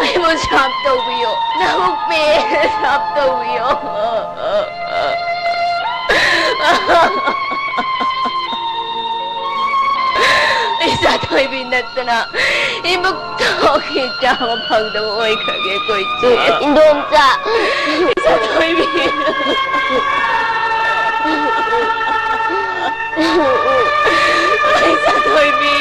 ꯑꯩꯕꯨ ꯁꯥꯞ ꯇꯧꯕꯤꯌꯣ, ꯅꯕꯨꯛ ꯄꯦꯟꯅ ꯁꯥꯞ ꯇꯧꯕꯤꯌꯣ꯫ ꯏꯆꯥ ꯊꯣꯏꯕꯤ ꯅꯠꯇꯅ ꯏꯕꯨꯛ ꯊꯣꯛꯈꯤ ꯆꯥꯕ ꯐꯪꯗꯕ ꯑꯣꯏꯈ꯭ꯔꯒꯦ ꯑꯩꯈꯣꯏ ꯆꯦ꯫ ꯏꯟꯗꯣꯝꯆꯥ꯫ ꯏꯆꯥ ꯊꯣꯏꯕꯤ꯫ ꯏꯆꯥ ꯊꯣꯏꯕꯤ꯫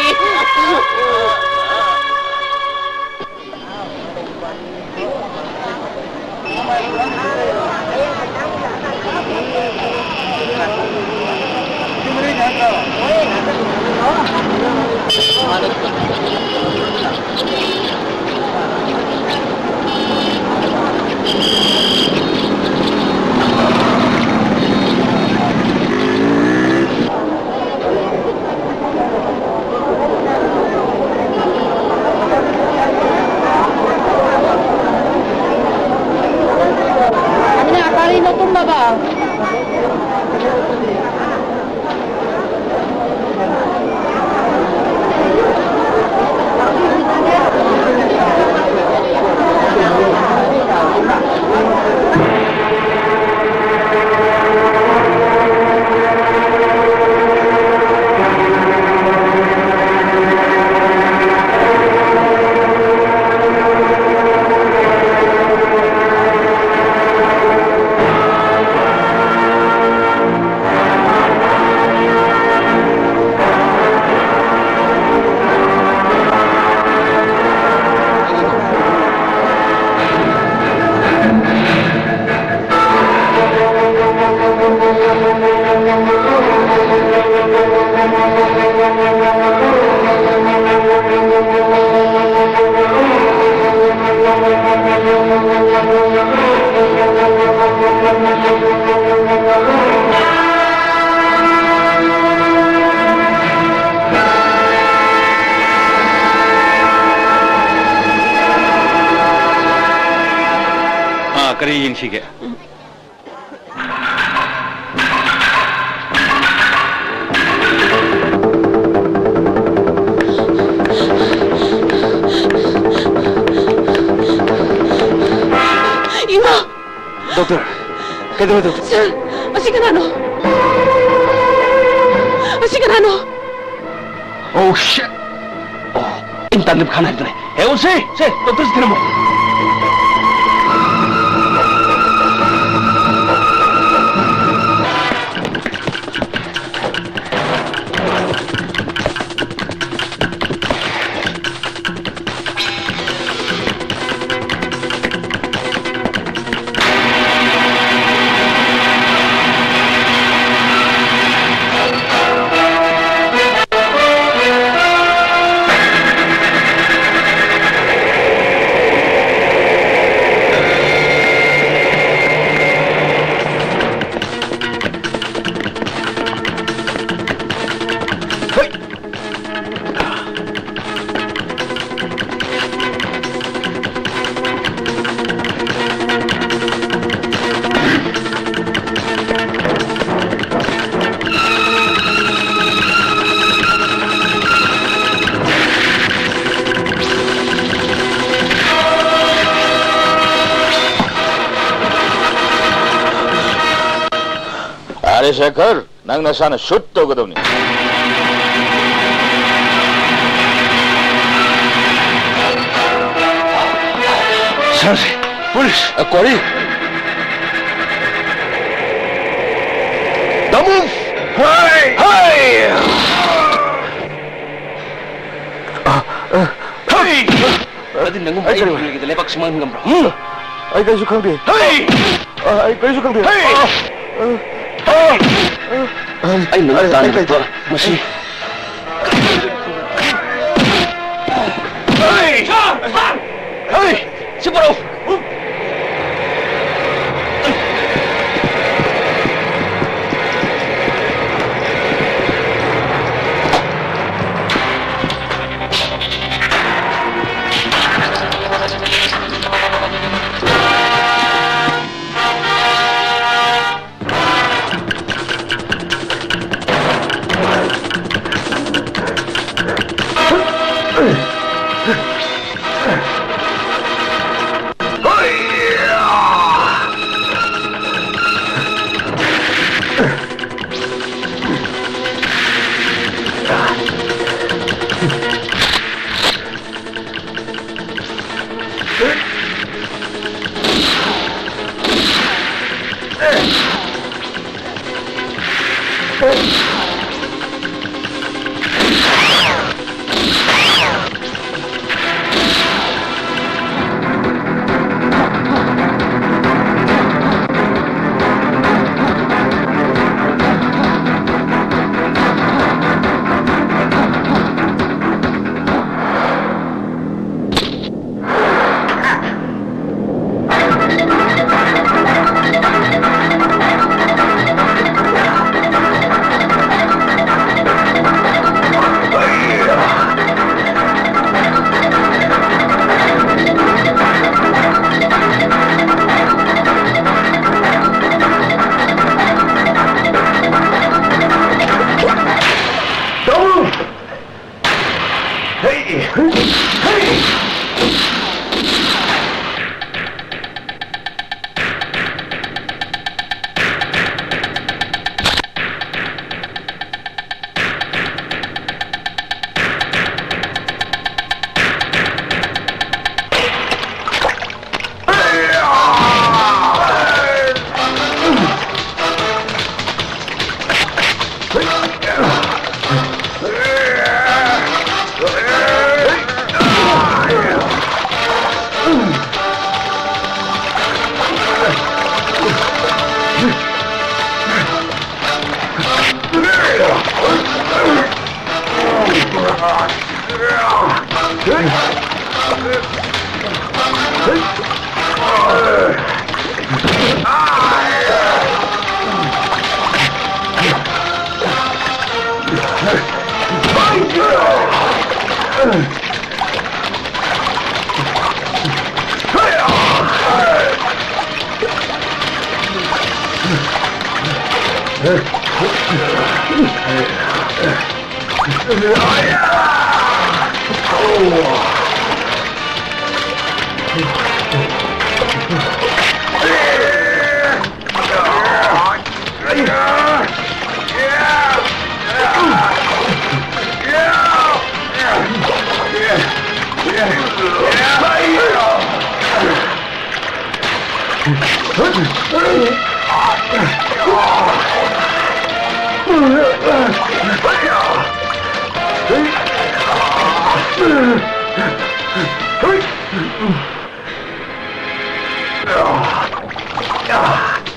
ꯑꯗꯨꯅ ꯑꯇꯥꯔꯤ ꯅꯣ ꯇꯨꯝꯃꯕ? ꯑꯥ, ꯀꯔꯤ ꯌꯦꯡꯁꯤꯒꯦ? ꯗꯣꯛꯇꯔ, ꯀꯩꯗꯧꯔꯦ, ꯗꯣꯛꯇꯔ? ꯁꯔ, ꯑꯁꯤ ꯀꯅꯥꯅꯣ? ꯑꯁꯤ ꯀꯅꯥꯅꯣ? Oh, shit! ꯑꯣ, ꯏꯟꯇꯔꯅꯦꯠ ꯈꯥꯟ ꯍꯥꯏꯕꯗꯨꯅꯦ꯫ ꯍꯦ, ꯑꯣꯁꯤ! ꯁꯦ, ꯗꯣꯛꯇꯔꯁꯤ ꯊꯤꯔꯝꯃꯣ꯫ ꯑꯔꯦ ꯁꯦꯈꯔ, ꯅꯪ ꯅꯁꯥꯅ ꯁꯨꯠ ꯇꯧꯒꯗꯧꯅꯤ꯫ ꯁꯥꯔ, ꯄꯨꯂꯤꯁ! ꯑ, ꯀꯣꯔꯤ! ꯗꯃꯨ! ꯍꯩ! ꯍꯩ! ꯑ, ꯑ, ꯍꯩ! ꯑꯗꯨ ꯅꯪꯒꯨꯝꯕ ꯑꯩ ꯑꯩ ꯀꯔꯤ ꯀꯔꯤꯒꯤꯗ ꯂꯩꯕꯥꯛ ꯁꯨꯃꯥꯡ ꯉꯝꯕ꯭ꯔꯣ? ꯍꯨꯝ? ꯑꯩ ꯀꯔꯤꯁꯨ ꯈꯪꯗꯦ꯫ ꯍꯩ! ꯑ, ꯑꯩ ꯀꯔꯤꯁꯨ ꯈꯪꯗꯦ꯫ ꯍꯩ! ꯑ, ꯑ, ꯑ, ꯑꯩ ꯅꯪ ꯑꯩ, ꯑꯩ ꯇꯥꯟꯅꯕ ꯀꯔꯤꯁꯨ ꯃꯁꯤ꯫ ꯍꯩ! ꯍꯩ! ꯁꯤ ꯄꯨꯔꯛꯎ!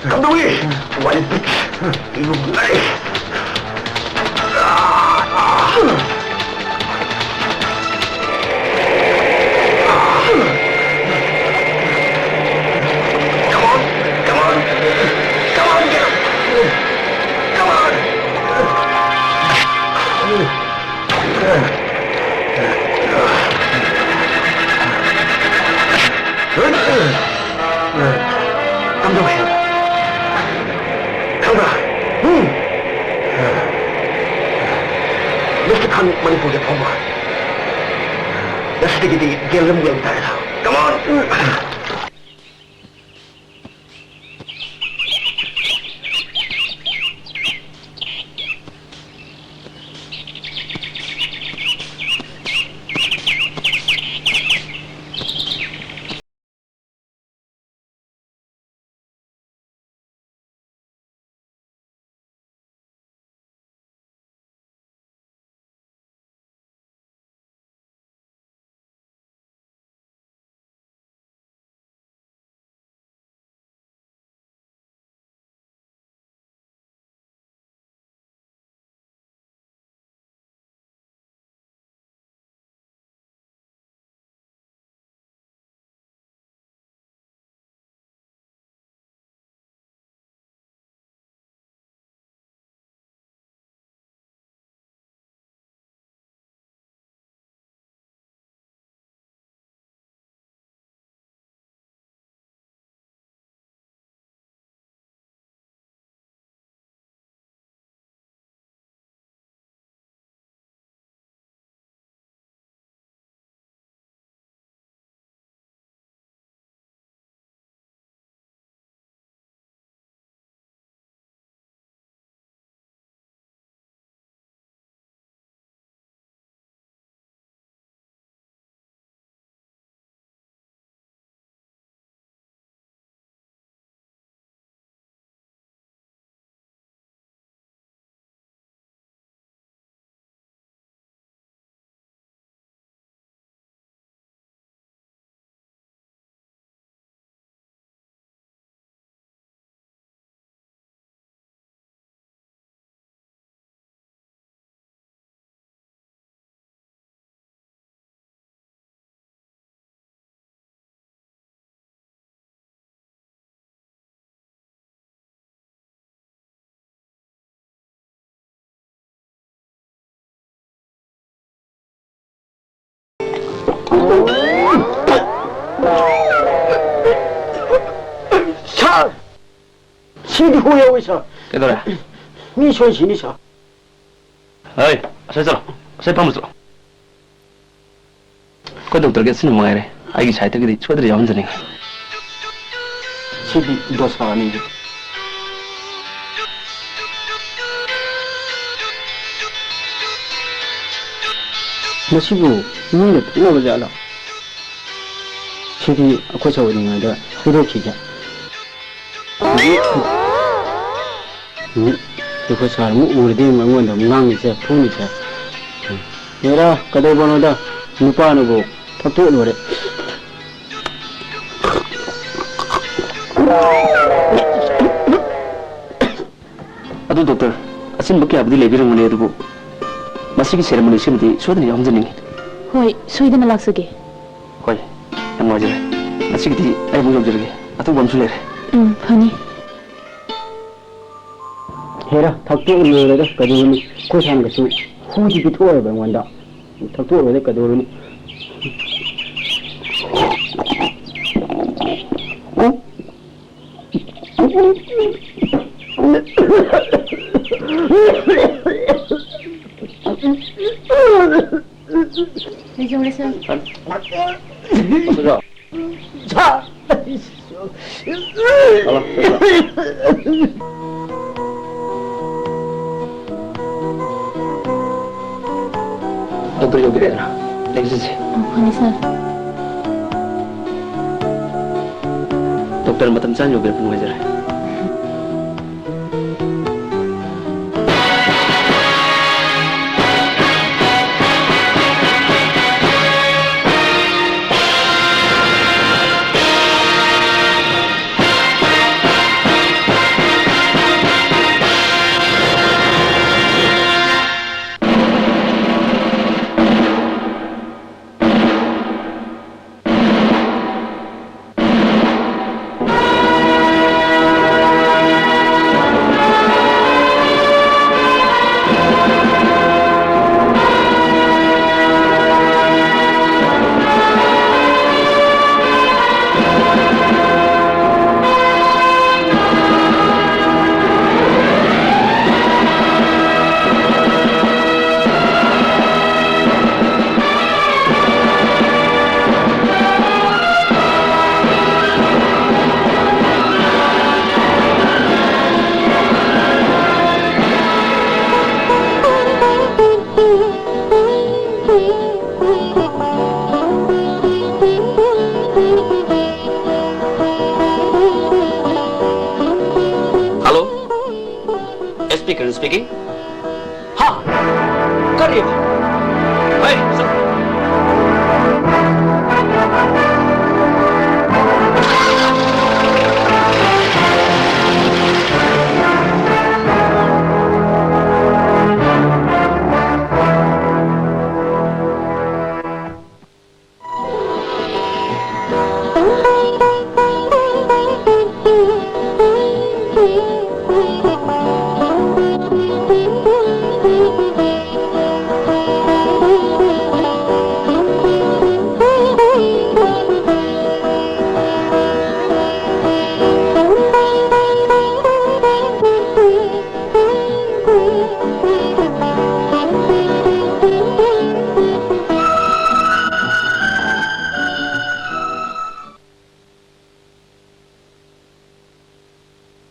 ꯀꯝꯗꯧꯏ? ꯋꯥꯔꯤ ꯄꯤꯛ꯫ ꯏꯕꯨꯡ ꯂꯩ꯫ Come on, come on, come on, get up. Come on. ꯀꯝꯗꯧꯋꯦ? ꯈꯪꯕ꯭ꯔꯥ? ꯎꯝ? ꯃꯤꯁꯇꯔ ꯈꯥꯟ ꯃꯅꯤꯄꯨꯔꯗ ꯐꯥꯎꯕ꯫ ꯉꯁꯤꯗꯒꯤꯗꯤ ꯒꯦꯝ ꯑꯗꯨꯝ ꯌꯦꯡ ꯇꯥꯔꯦ꯫ Come on! ꯁꯥꯔ! ꯁꯤꯗꯤ ꯍꯨ ꯌꯥꯎꯏ, ꯁꯥꯔ꯫ ꯀꯩꯗꯧꯔꯦ? ꯃꯤ ꯁꯣꯏ ꯁꯤꯅꯤ, ꯁꯥꯔ꯫ ꯍꯩ, ꯑꯁ꯭ꯋꯥꯏ ꯆꯠꯂꯣ꯫ ꯑꯁ꯭ꯋꯥꯏ ꯐꯝꯃꯨ ꯆꯠꯂꯣ꯫ ꯑꯩꯈꯣꯏ ꯗꯣꯛꯇꯔꯒꯤ ꯑꯁꯤꯅ ꯃꯉꯥꯏꯔꯦ꯫ ꯑꯩꯒꯤ ꯁꯥꯏꯠꯇꯒꯤꯗꯤ ꯁꯣꯏꯗꯅ ꯌꯥꯎꯍꯟꯖꯅꯤꯡꯉꯤ꯫ ꯁꯤꯗꯤ ꯗꯣꯁꯥꯅꯤ꯫ ꯃꯁꯤꯕꯨ ꯃꯤꯅ ꯊꯛꯅꯕ ꯖꯥꯠꯂꯣ? ꯁꯤꯗꯤ ꯑꯩꯈꯣꯏ ꯆꯥꯎꯔꯤꯉꯩꯗ ꯍꯩꯗꯣꯛꯈꯤꯒꯦ꯫ ꯎꯝ, ꯑꯩꯈꯣꯏ ꯁꯥꯔ ꯑꯃꯨꯛ ꯎꯔꯗꯤ ꯑꯃꯨꯛ ꯑꯩꯉꯣꯟꯗ ꯑꯃꯨꯛ ꯉꯥꯡꯉꯤꯁꯦ, ꯐꯨꯅꯤꯁꯦ꯫ ꯎꯝ, ꯍꯦꯔꯥ, ꯀꯩꯗꯧꯕꯅꯣꯗ, ꯅꯨꯄꯥꯅꯕꯨ ꯊꯛꯇꯣꯛ ꯂꯣꯏꯔꯦ꯫ ꯑꯗꯨ ꯗꯣꯛꯇꯔ, ꯑꯆꯤꯟꯕ ꯀꯌꯥꯕꯨꯗꯤ ꯂꯩꯕꯤꯔꯝꯒꯅꯤ, ꯑꯗꯨꯕꯨ ꯃꯁꯤꯒꯤ ꯁꯦꯔꯦꯃꯣꯅꯤ ꯑꯁꯤꯃꯗꯤ ꯁꯣꯏꯗꯅ ꯌꯥꯎꯍꯟꯖꯅꯤꯡꯉꯤ꯫ ꯍꯣꯏ, ꯁꯣꯏꯗꯅ ꯂꯥꯛꯆꯒꯦ꯫ ꯍꯣꯏ, ꯌꯥꯝ ꯅꯨꯡꯉꯥꯏꯖꯔꯦ꯫ ꯉꯁꯤꯒꯤꯗꯤ ꯑꯩ ꯑꯃꯨꯛ ꯌꯧꯖꯔꯒꯦ꯫ ꯑꯊꯨꯕ ꯑꯃꯁꯨ ꯂꯩꯔꯦ꯫ ꯎꯝ, ꯐꯅꯤ꯫ ꯍꯦꯔꯥ, ꯊꯛꯇꯣꯛ ꯂꯣꯏꯔꯦꯗ, ꯀꯩꯗꯧꯔꯨꯅꯤ? ꯑꯩꯈꯣꯏ ꯁꯥꯟꯅꯒꯁꯨ ꯍꯨꯗꯤ ꯄꯤꯊꯣꯛꯑꯣꯏꯕ ꯑꯩꯉꯣꯟꯗ꯫ ꯊꯛꯇꯣꯛ ꯂꯣꯏꯔꯦ, ꯀꯩꯗꯧꯔꯨꯅꯤ? ꯂꯩꯖꯧꯔꯦ, ꯁꯥꯔ꯫ ꯗꯣꯛꯇꯔ ꯌꯧꯕꯤꯔꯛꯑꯦꯅ ꯂꯦꯡꯁꯤꯟꯁꯦ꯫ ꯑ, ꯐꯅꯤ, ꯁꯥꯔ꯫ ꯗꯣꯛꯇꯔ ꯃꯇꯝ ꯆꯥꯅ ꯌꯧꯕꯤꯔꯛꯄ ꯅꯨꯡꯉꯥꯏꯖꯔꯦ꯫ ꯍꯩ,